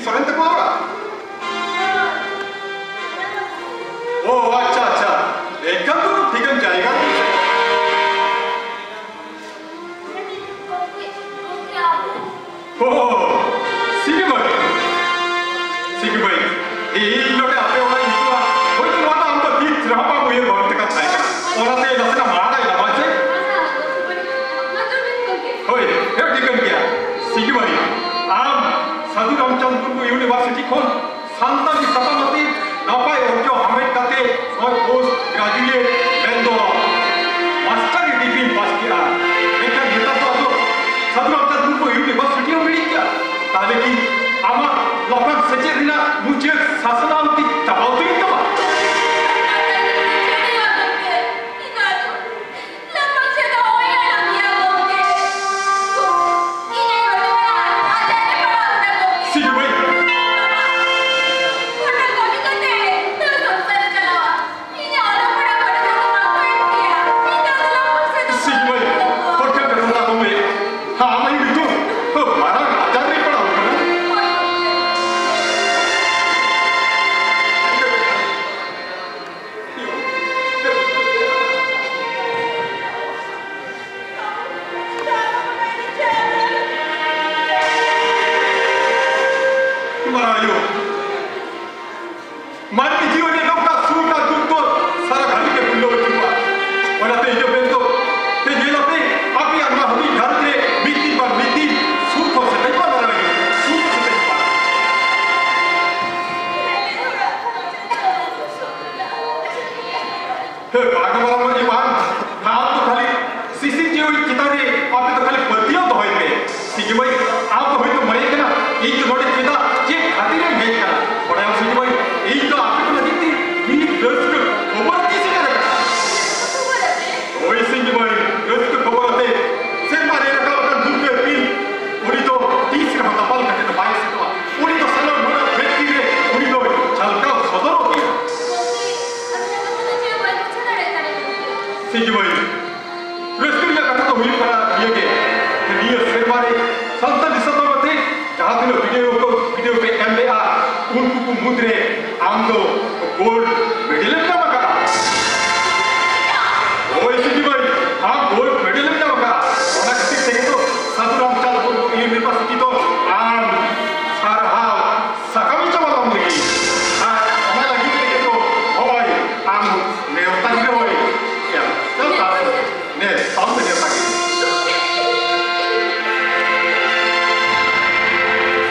ᱥᱚᱨᱮᱱ ᱛᱟᱠᱚ ᱚᱲᱟᱜ? ᱚ, ᱟᱪᱪᱷᱟ, ᱟᱪᱪᱷᱟ᱾ ᱮᱱᱠᱷᱟᱱ ᱫᱚ ᱴᱷᱤᱠᱟᱹᱱ ᱡᱟᱭᱜᱟ ᱨᱮ᱾ ᱚ, ᱥᱤᱸᱜᱤ ᱢᱟᱹᱭ᱾ ᱥᱤᱸᱜᱤ ᱢᱟᱹᱭ, ᱤᱧ ᱱᱚᱰᱮ ᱟᱯᱮ ᱚᱲᱟᱜ ᱤᱧ ᱦᱤᱡᱩᱜᱼᱟ᱾ ᱦᱳᱭᱛᱳ ᱱᱚᱣᱟ ᱫᱚ ᱟᱢ ᱫᱚ ᱛᱤᱥ ᱨᱮᱦᱚᱸ ᱵᱟᱢ ᱩᱭᱦᱟᱹᱨ ᱵᱷᱟᱵᱽᱱᱟ ᱠᱟᱫ ᱛᱟᱦᱮᱸ ᱠᱟᱱᱟ᱾ ᱚᱱᱟᱛᱮ ᱱᱟᱥᱮᱱᱟᱜ ᱢᱟᱲᱟᱝ ᱨᱮ ᱞᱟᱵᱟ ᱥᱮ᱾ ᱦᱳᱭ, ᱦᱮᱸ, ᱴᱷᱤᱠᱟᱹᱱ ᱜᱮᱭᱟ᱾ ᱥᱤᱸᱜᱤ ᱢᱟᱹᱭ, ᱟᱢ ᱥᱟᱹᱫᱷᱩ ᱨᱟᱢᱪᱟᱸᱫᱽ ᱢᱩᱨᱢᱩ ᱤᱭᱩᱱᱤᱵᱷᱟᱨᱥᱤᱴᱤ ᱠᱷᱚᱱ ᱥᱟᱱᱛᱟᱲᱤ ᱥᱟᱛᱟᱢ ᱟᱛᱮ ᱱᱟᱯᱟᱭ ᱚᱨᱡᱚ ᱦᱟᱢᱮᱴ ᱠᱟᱛᱮ ᱱᱚᱜᱼᱚᱭ ᱯᱳᱥᱴ ᱜᱨᱟᱡᱩᱭᱮᱴ ᱢᱮᱱᱫᱚ ᱢᱟᱥᱴᱟᱨ ᱰᱤᱜᱽᱨᱤᱢ ᱯᱟᱥ ᱠᱮᱜᱼᱟ᱾ ᱢᱮᱱᱠᱷᱟᱱ ᱱᱮᱛᱟᱨ ᱫᱚ ᱟᱫᱚ ᱥᱟᱹᱫᱷᱩ ᱨᱟᱢᱪᱟᱸᱫᱽ ᱢᱩᱨᱢᱩ ᱤᱭᱩᱱᱤᱵᱷᱟᱨᱥᱤᱴᱤ ᱦᱚᱸ ᱢᱤᱫ ᱜᱮᱭᱟ᱾ ᱛᱟᱦᱞᱮ ᱠᱤ ᱟᱢᱟᱜ ᱞᱟᱯᱷᱟᱝ ᱥᱮᱪᱮᱫ ᱨᱮᱱᱟᱜ ᱢᱩᱪᱟᱹᱫ ᱥᱟᱥᱱᱟᱣ ᱛᱮ ᱪᱟᱵᱟ ᱩᱛᱟᱹᱨᱮᱱ ᱛᱟᱢᱟ? ᱞᱟᱯᱷᱟᱝ ᱥᱮᱫ ᱫᱚ ᱦᱩᱭ ᱟᱠᱟᱱ ᱜᱮᱭᱟ, ᱜᱚᱢᱠᱮ᱾ ᱤᱧ ᱟᱭᱳ ᱱᱚᱣᱟ ᱟᱡᱟᱨ ᱨᱮ ᱯᱟᱲᱟᱣ ᱞᱮᱱᱟ, ᱜᱚᱢᱠᱮ᱾ ᱥᱤᱸᱜᱤ ᱢᱟᱹᱭ, ᱵᱟᱵᱟ, ᱚᱱᱟ ᱠᱟᱹᱢᱤ ᱠᱟᱛᱮ ᱱᱚᱣᱟ ᱥᱚᱝᱥᱟᱨ ᱮ ᱪᱟᱞᱟᱣᱟ᱾ ᱤᱧᱟᱜ ᱚᱞᱚᱜ ᱯᱟᱲᱦᱟᱣ ᱠᱚᱨᱮ ᱫᱚ ᱵᱟᱝ ᱦᱩᱭᱩᱜ ᱜᱮᱭᱟ᱾ ᱤᱧ ᱫᱚ ᱟᱫᱚ ᱞᱟᱯᱷᱟᱝ ᱥᱮᱫ ᱫᱚ ᱥᱤᱸᱜᱤ ᱢᱟᱹᱭ, ᱵᱟᱹᱧ ᱪᱟᱞᱟᱜᱼᱟ᱾ ᱦᱚᱲ ᱴᱷᱮᱱ ᱠᱟᱛᱷᱟ ᱠᱚᱢ ᱞᱟᱹᱭᱟ᱾ ᱟᱢ ᱟᱭᱳ ᱱᱤᱛᱚᱜ ᱢᱟᱨᱟᱝ ᱟᱡᱟᱨ ᱨᱮ ᱯᱟᱲᱟᱣ ᱠᱟᱱᱟ᱾ ᱦᱳᱭ, ᱜᱚᱢᱠᱮ᱾ ᱢᱟᱨᱟᱝ ᱟᱭᱳ, ᱢᱟᱹᱱᱢᱤ ᱡᱤᱭᱚᱱ ᱨᱮ ᱱᱚᱝᱠᱟ ᱥᱩᱠ ᱟᱨ ᱫᱩᱠ ᱫᱚ ᱥᱟᱨᱟ ᱜᱷᱟᱹᱲᱤ ᱜᱮ ᱵᱷᱩᱞᱟᱹᱣ ᱦᱤᱡᱩᱜᱼᱟ᱾ ᱚᱱᱟᱛᱮ ᱤᱧ ᱫᱚ ᱢᱮᱱᱫᱚ, ᱛᱮ ᱧᱮᱞ ᱟᱯᱮ, ᱟᱯᱮᱭᱟᱜ ᱱᱚᱣᱟ ᱦᱩᱰᱤᱧ ᱜᱷᱟᱨᱚᱸᱡᱽ ᱨᱮ ᱢᱤᱫ ᱫᱤᱱ ᱵᱟᱝ ᱢᱤᱫ ᱫᱤᱱ ᱥᱩᱠ ᱦᱚᱸ ᱥᱮᱴᱮᱡᱚᱜᱼᱟ, ᱢᱟᱨᱟᱝ ᱟᱭᱳ, ᱥᱩᱠ ᱦᱚᱸ ᱥᱮᱴᱮᱡᱚᱜᱼᱟ᱾ ᱦᱮ, ᱵᱟᱝ, ᱵᱟᱝ, ᱢᱟᱹᱡᱷᱤ ᱵᱟᱝ᱾ ᱟᱢ ᱫᱚ ᱠᱷᱟᱹᱞᱤ ᱥᱤᱥᱤᱨ ᱡᱤᱣᱤ ᱪᱮᱛᱟᱱ ᱨᱮ ᱟᱯᱮ ᱫᱚ ᱠᱷᱟᱹᱞᱤ ᱯᱟᱹᱛᱭᱟᱹᱣ ᱫᱚᱦᱚᱭ ᱯᱮ᱾ ᱥᱤᱸᱜᱤ ᱢᱟᱹᱭ, ᱟᱢ ᱫᱚ ᱦᱚᱭᱛᱳ ᱢᱚᱱᱮᱭᱮᱫ ᱠᱟᱱᱟ, ᱤᱧ ᱫᱚ ᱱᱚᱰᱮ ᱪᱮᱫᱟᱜ, ᱪᱮᱫ ᱠᱷᱟᱹᱛᱤᱨ ᱮᱢ ᱦᱮᱡ ᱟᱠᱟᱱᱟ? ᱵᱟᱲᱟᱭᱟᱢ ᱥᱤᱸᱜᱤ ᱢᱟᱹᱭ, ᱤᱧ ᱫᱚ ᱟᱯᱮ ᱠᱚ ᱞᱟᱹᱜᱤᱫ ᱛᱮ ᱢᱤᱫ ᱨᱟᱹᱥᱠᱟᱹ ᱠᱷᱚᱵᱚᱨ ᱟᱛᱮᱧ ᱥᱮᱴᱮᱨ ᱟᱠᱟᱱᱟ᱾ ᱦᱳᱭ ᱥᱤᱸᱜᱤ ᱢᱟᱹᱭ, ᱨᱟᱹᱥᱠᱟᱹ ᱠᱷᱚᱵᱚᱨ ᱟᱛᱮ ᱥᱮᱨᱢᱟ ᱨᱮ ᱨᱟᱠᱟᱵ ᱟᱠᱟᱱ ᱫᱩᱨᱜᱟᱹ ᱤᱯᱤᱞ, ᱩᱱᱤ ᱫᱚ ᱛᱤᱥ ᱨᱮᱦᱚᱸ ᱫᱟᱯᱟᱞ ᱠᱟᱛᱮ ᱫᱚ ᱵᱟᱭ ᱮᱥᱮᱫᱚᱜᱼᱟ᱾ ᱩᱱᱤ ᱫᱚ ᱥᱟᱱᱟᱢ ᱢᱟᱱᱣᱟ ᱫᱷᱟᱹᱨᱛᱤ ᱨᱮ ᱩᱱᱤ ᱫᱚᱭ ᱡᱷᱟᱞᱠᱟᱣ ᱥᱚᱫᱚᱨᱚᱜ ᱜᱮᱭᱟ᱾ ᱥᱤᱸᱜᱤ ᱢᱟᱹᱭ, ᱨᱟᱹᱥᱠᱟᱹ ᱨᱮᱭᱟᱜ ᱠᱟᱛᱷᱟ ᱫᱚ ᱦᱩᱭᱩᱜ ᱠᱟᱱᱟ ᱱᱤᱭᱟᱹ ᱜᱮ, ᱱᱤᱭᱟᱹ ᱥᱮᱨᱢᱟ ᱨᱮ ᱥᱟᱱᱛᱟᱲ ᱫᱤᱥᱚᱢ ᱵᱟᱵᱚᱫ ᱛᱮ ᱡᱟᱦᱟᱸ ᱛᱤᱱᱟᱹᱜ ᱵᱷᱤᱰᱤᱭᱳ ᱠᱚ, ᱵᱷᱤᱰᱤᱭᱳ ᱯᱮ ᱢᱩᱫᱽᱨᱮ ᱟᱢ ᱫᱚ ᱜᱳᱞᱰ ᱢᱮᱰᱮᱞ ᱮᱢ ᱧᱟᱢ ᱟᱠᱟᱫᱟ᱾ ᱦᱳᱭ ᱥᱤᱫᱤ ᱢᱟᱹᱭ, ᱟᱢ ᱜᱳᱞᱰ ᱢᱮᱰᱮᱞ ᱮᱢ ᱧᱟᱢ ᱟᱠᱟᱫᱟ᱾ ᱚᱱᱟ ᱠᱷᱟᱹᱛᱤᱨ ᱛᱮᱜᱮ ᱛᱚ ᱥᱟᱹᱫᱷᱩ ᱨᱟᱢᱪᱟᱸᱫᱽ ᱢᱩᱨᱢᱩ ᱤᱭᱩᱱᱤᱵᱷᱟᱨᱥᱤᱴᱤ ᱫᱚ ᱟᱢ ᱥᱟᱨᱦᱟᱣ ᱥᱟᱠᱟᱢ ᱮ ᱪᱟᱞ ᱟᱢ ᱞᱟᱹᱜᱤᱫ᱾ ᱟᱨ ᱚᱱᱟ ᱞᱟᱹᱜᱤᱫ ᱛᱮᱜᱮ ᱛᱚ ᱦᱚᱸᱜᱼᱚᱭ ᱟᱢ ᱱᱮᱣᱛᱟ ᱜᱤᱨᱟᱹ ᱦᱚᱸᱭ ᱮᱢ᱾ ᱪᱟᱞ ᱛᱟᱢ᱾ ᱱᱮ, ᱛᱟᱢ ᱱᱮᱣᱛᱟ ᱜᱤᱨᱟᱹ᱾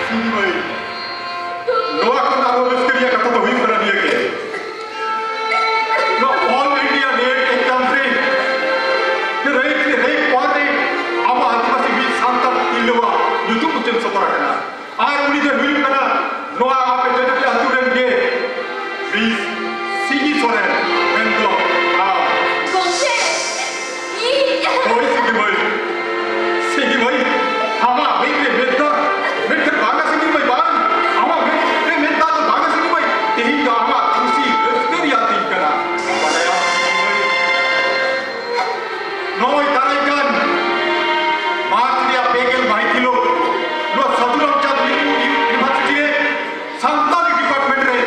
ᱥᱤᱫᱤ ᱢᱟᱹᱭ, ᱱᱚᱣᱟ ᱠᱷᱚᱱ ᱟᱨᱦᱚᱸ ᱨᱟᱹᱥᱠᱟᱹ ᱨᱮᱭᱟᱜ ᱠᱟᱛᱷᱟ ᱫᱚ ᱦᱩᱭᱩᱜ ᱠᱟᱱᱟ ᱱᱤᱭᱟᱹ ᱜᱮ᱾ ᱱᱚᱣᱟ All India NET exam ᱨᱮ ᱨᱮᱭ ᱨᱮᱭ ᱯᱚᱨ ᱨᱮ ᱟᱵᱚ ᱟᱹᱫᱤᱵᱟᱹᱥᱤ ᱢᱤᱫ ᱥᱟᱱᱛᱟᱲ ᱛᱤᱨᱞᱟᱹᱣᱟᱜ ᱧᱩᱛᱩᱢ ᱩᱪᱷᱟᱹᱱ ᱥᱚᱫᱚᱨ ᱟᱠᱟᱱᱟ᱾ ᱟᱨ ᱩᱱᱤ ᱫᱚᱭ ᱦᱩᱭᱩᱜ ᱠᱟᱱᱟ ᱱᱚᱣᱟ ᱟᱯᱮ ᱡᱚᱡᱚᱯᱤ ᱟᱹᱛᱩ ᱨᱮᱱ ᱜᱮ ᱢᱤᱥ ᱥᱤᱜᱤ ᱥᱚᱨᱮᱱ, ᱢᱮᱱᱫᱚ ᱟᱢ᱾ ᱜᱚᱢᱠᱮ, ᱤᱧ᱾ ᱦᱳᱭ, ᱥᱤᱜᱤ ᱢᱟᱹᱭ᱾ ᱥᱤᱜᱤ ᱢᱟᱹᱭ, ᱟᱢᱟᱜ ᱢᱮᱫ ᱨᱮ ᱢᱮᱫ ᱫᱟᱜ ᱢᱮᱱᱠᱷᱟᱱ ᱵᱟᱝᱟ, ᱥᱤᱜᱤ ᱢᱟᱹᱭ, ᱵᱟᱝ᱾ ᱟᱢᱟᱜ ᱢᱮᱫ ᱨᱮ ᱢᱮᱫ ᱫᱟᱜ ᱫᱚ ᱵᱟᱝᱟ, ᱥᱤᱜᱤ ᱢᱟᱹᱭ᱾ ᱛᱮᱦᱮᱧ ᱫᱚ ᱟᱢᱟᱜ ᱠᱩᱥᱤ ᱨᱟᱹᱥᱠᱟᱹ ᱨᱮᱭᱟᱜ ᱫᱤᱱ ᱠᱟᱱᱟ᱾ ᱵᱟᱰᱟᱭᱟᱢ, ᱥᱤᱜᱤ ᱢᱟᱹᱭ, ᱱᱚᱜᱼᱚᱭ ᱫᱟᱨᱟᱭ ᱠᱟᱱ ᱢᱟᱨᱪ ᱨᱮᱭᱟᱜ ᱯᱮ ᱜᱮᱞ ᱢᱟᱹᱦᱤᱛ ᱦᱤᱞᱳᱜ ᱱᱚᱣᱟ ᱥᱟᱹᱫᱷᱩ ᱨᱟᱢᱪᱟᱸᱫᱽ ᱢᱩᱨᱢᱩ ᱤᱭᱩᱱᱤᱵᱷᱟᱨᱥᱤᱴᱤ ᱨᱮ ᱥᱟᱱᱛᱟᱲᱤ ᱰᱤᱯᱟᱨᱴᱢᱮᱱᱴ ᱨᱮ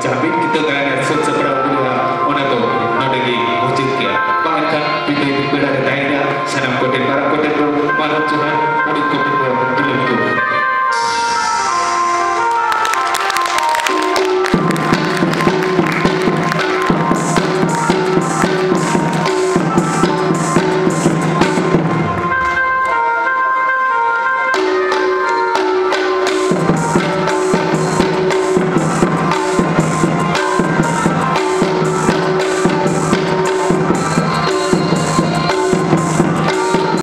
ᱡᱟᱦᱟᱸ ᱢᱤᱫ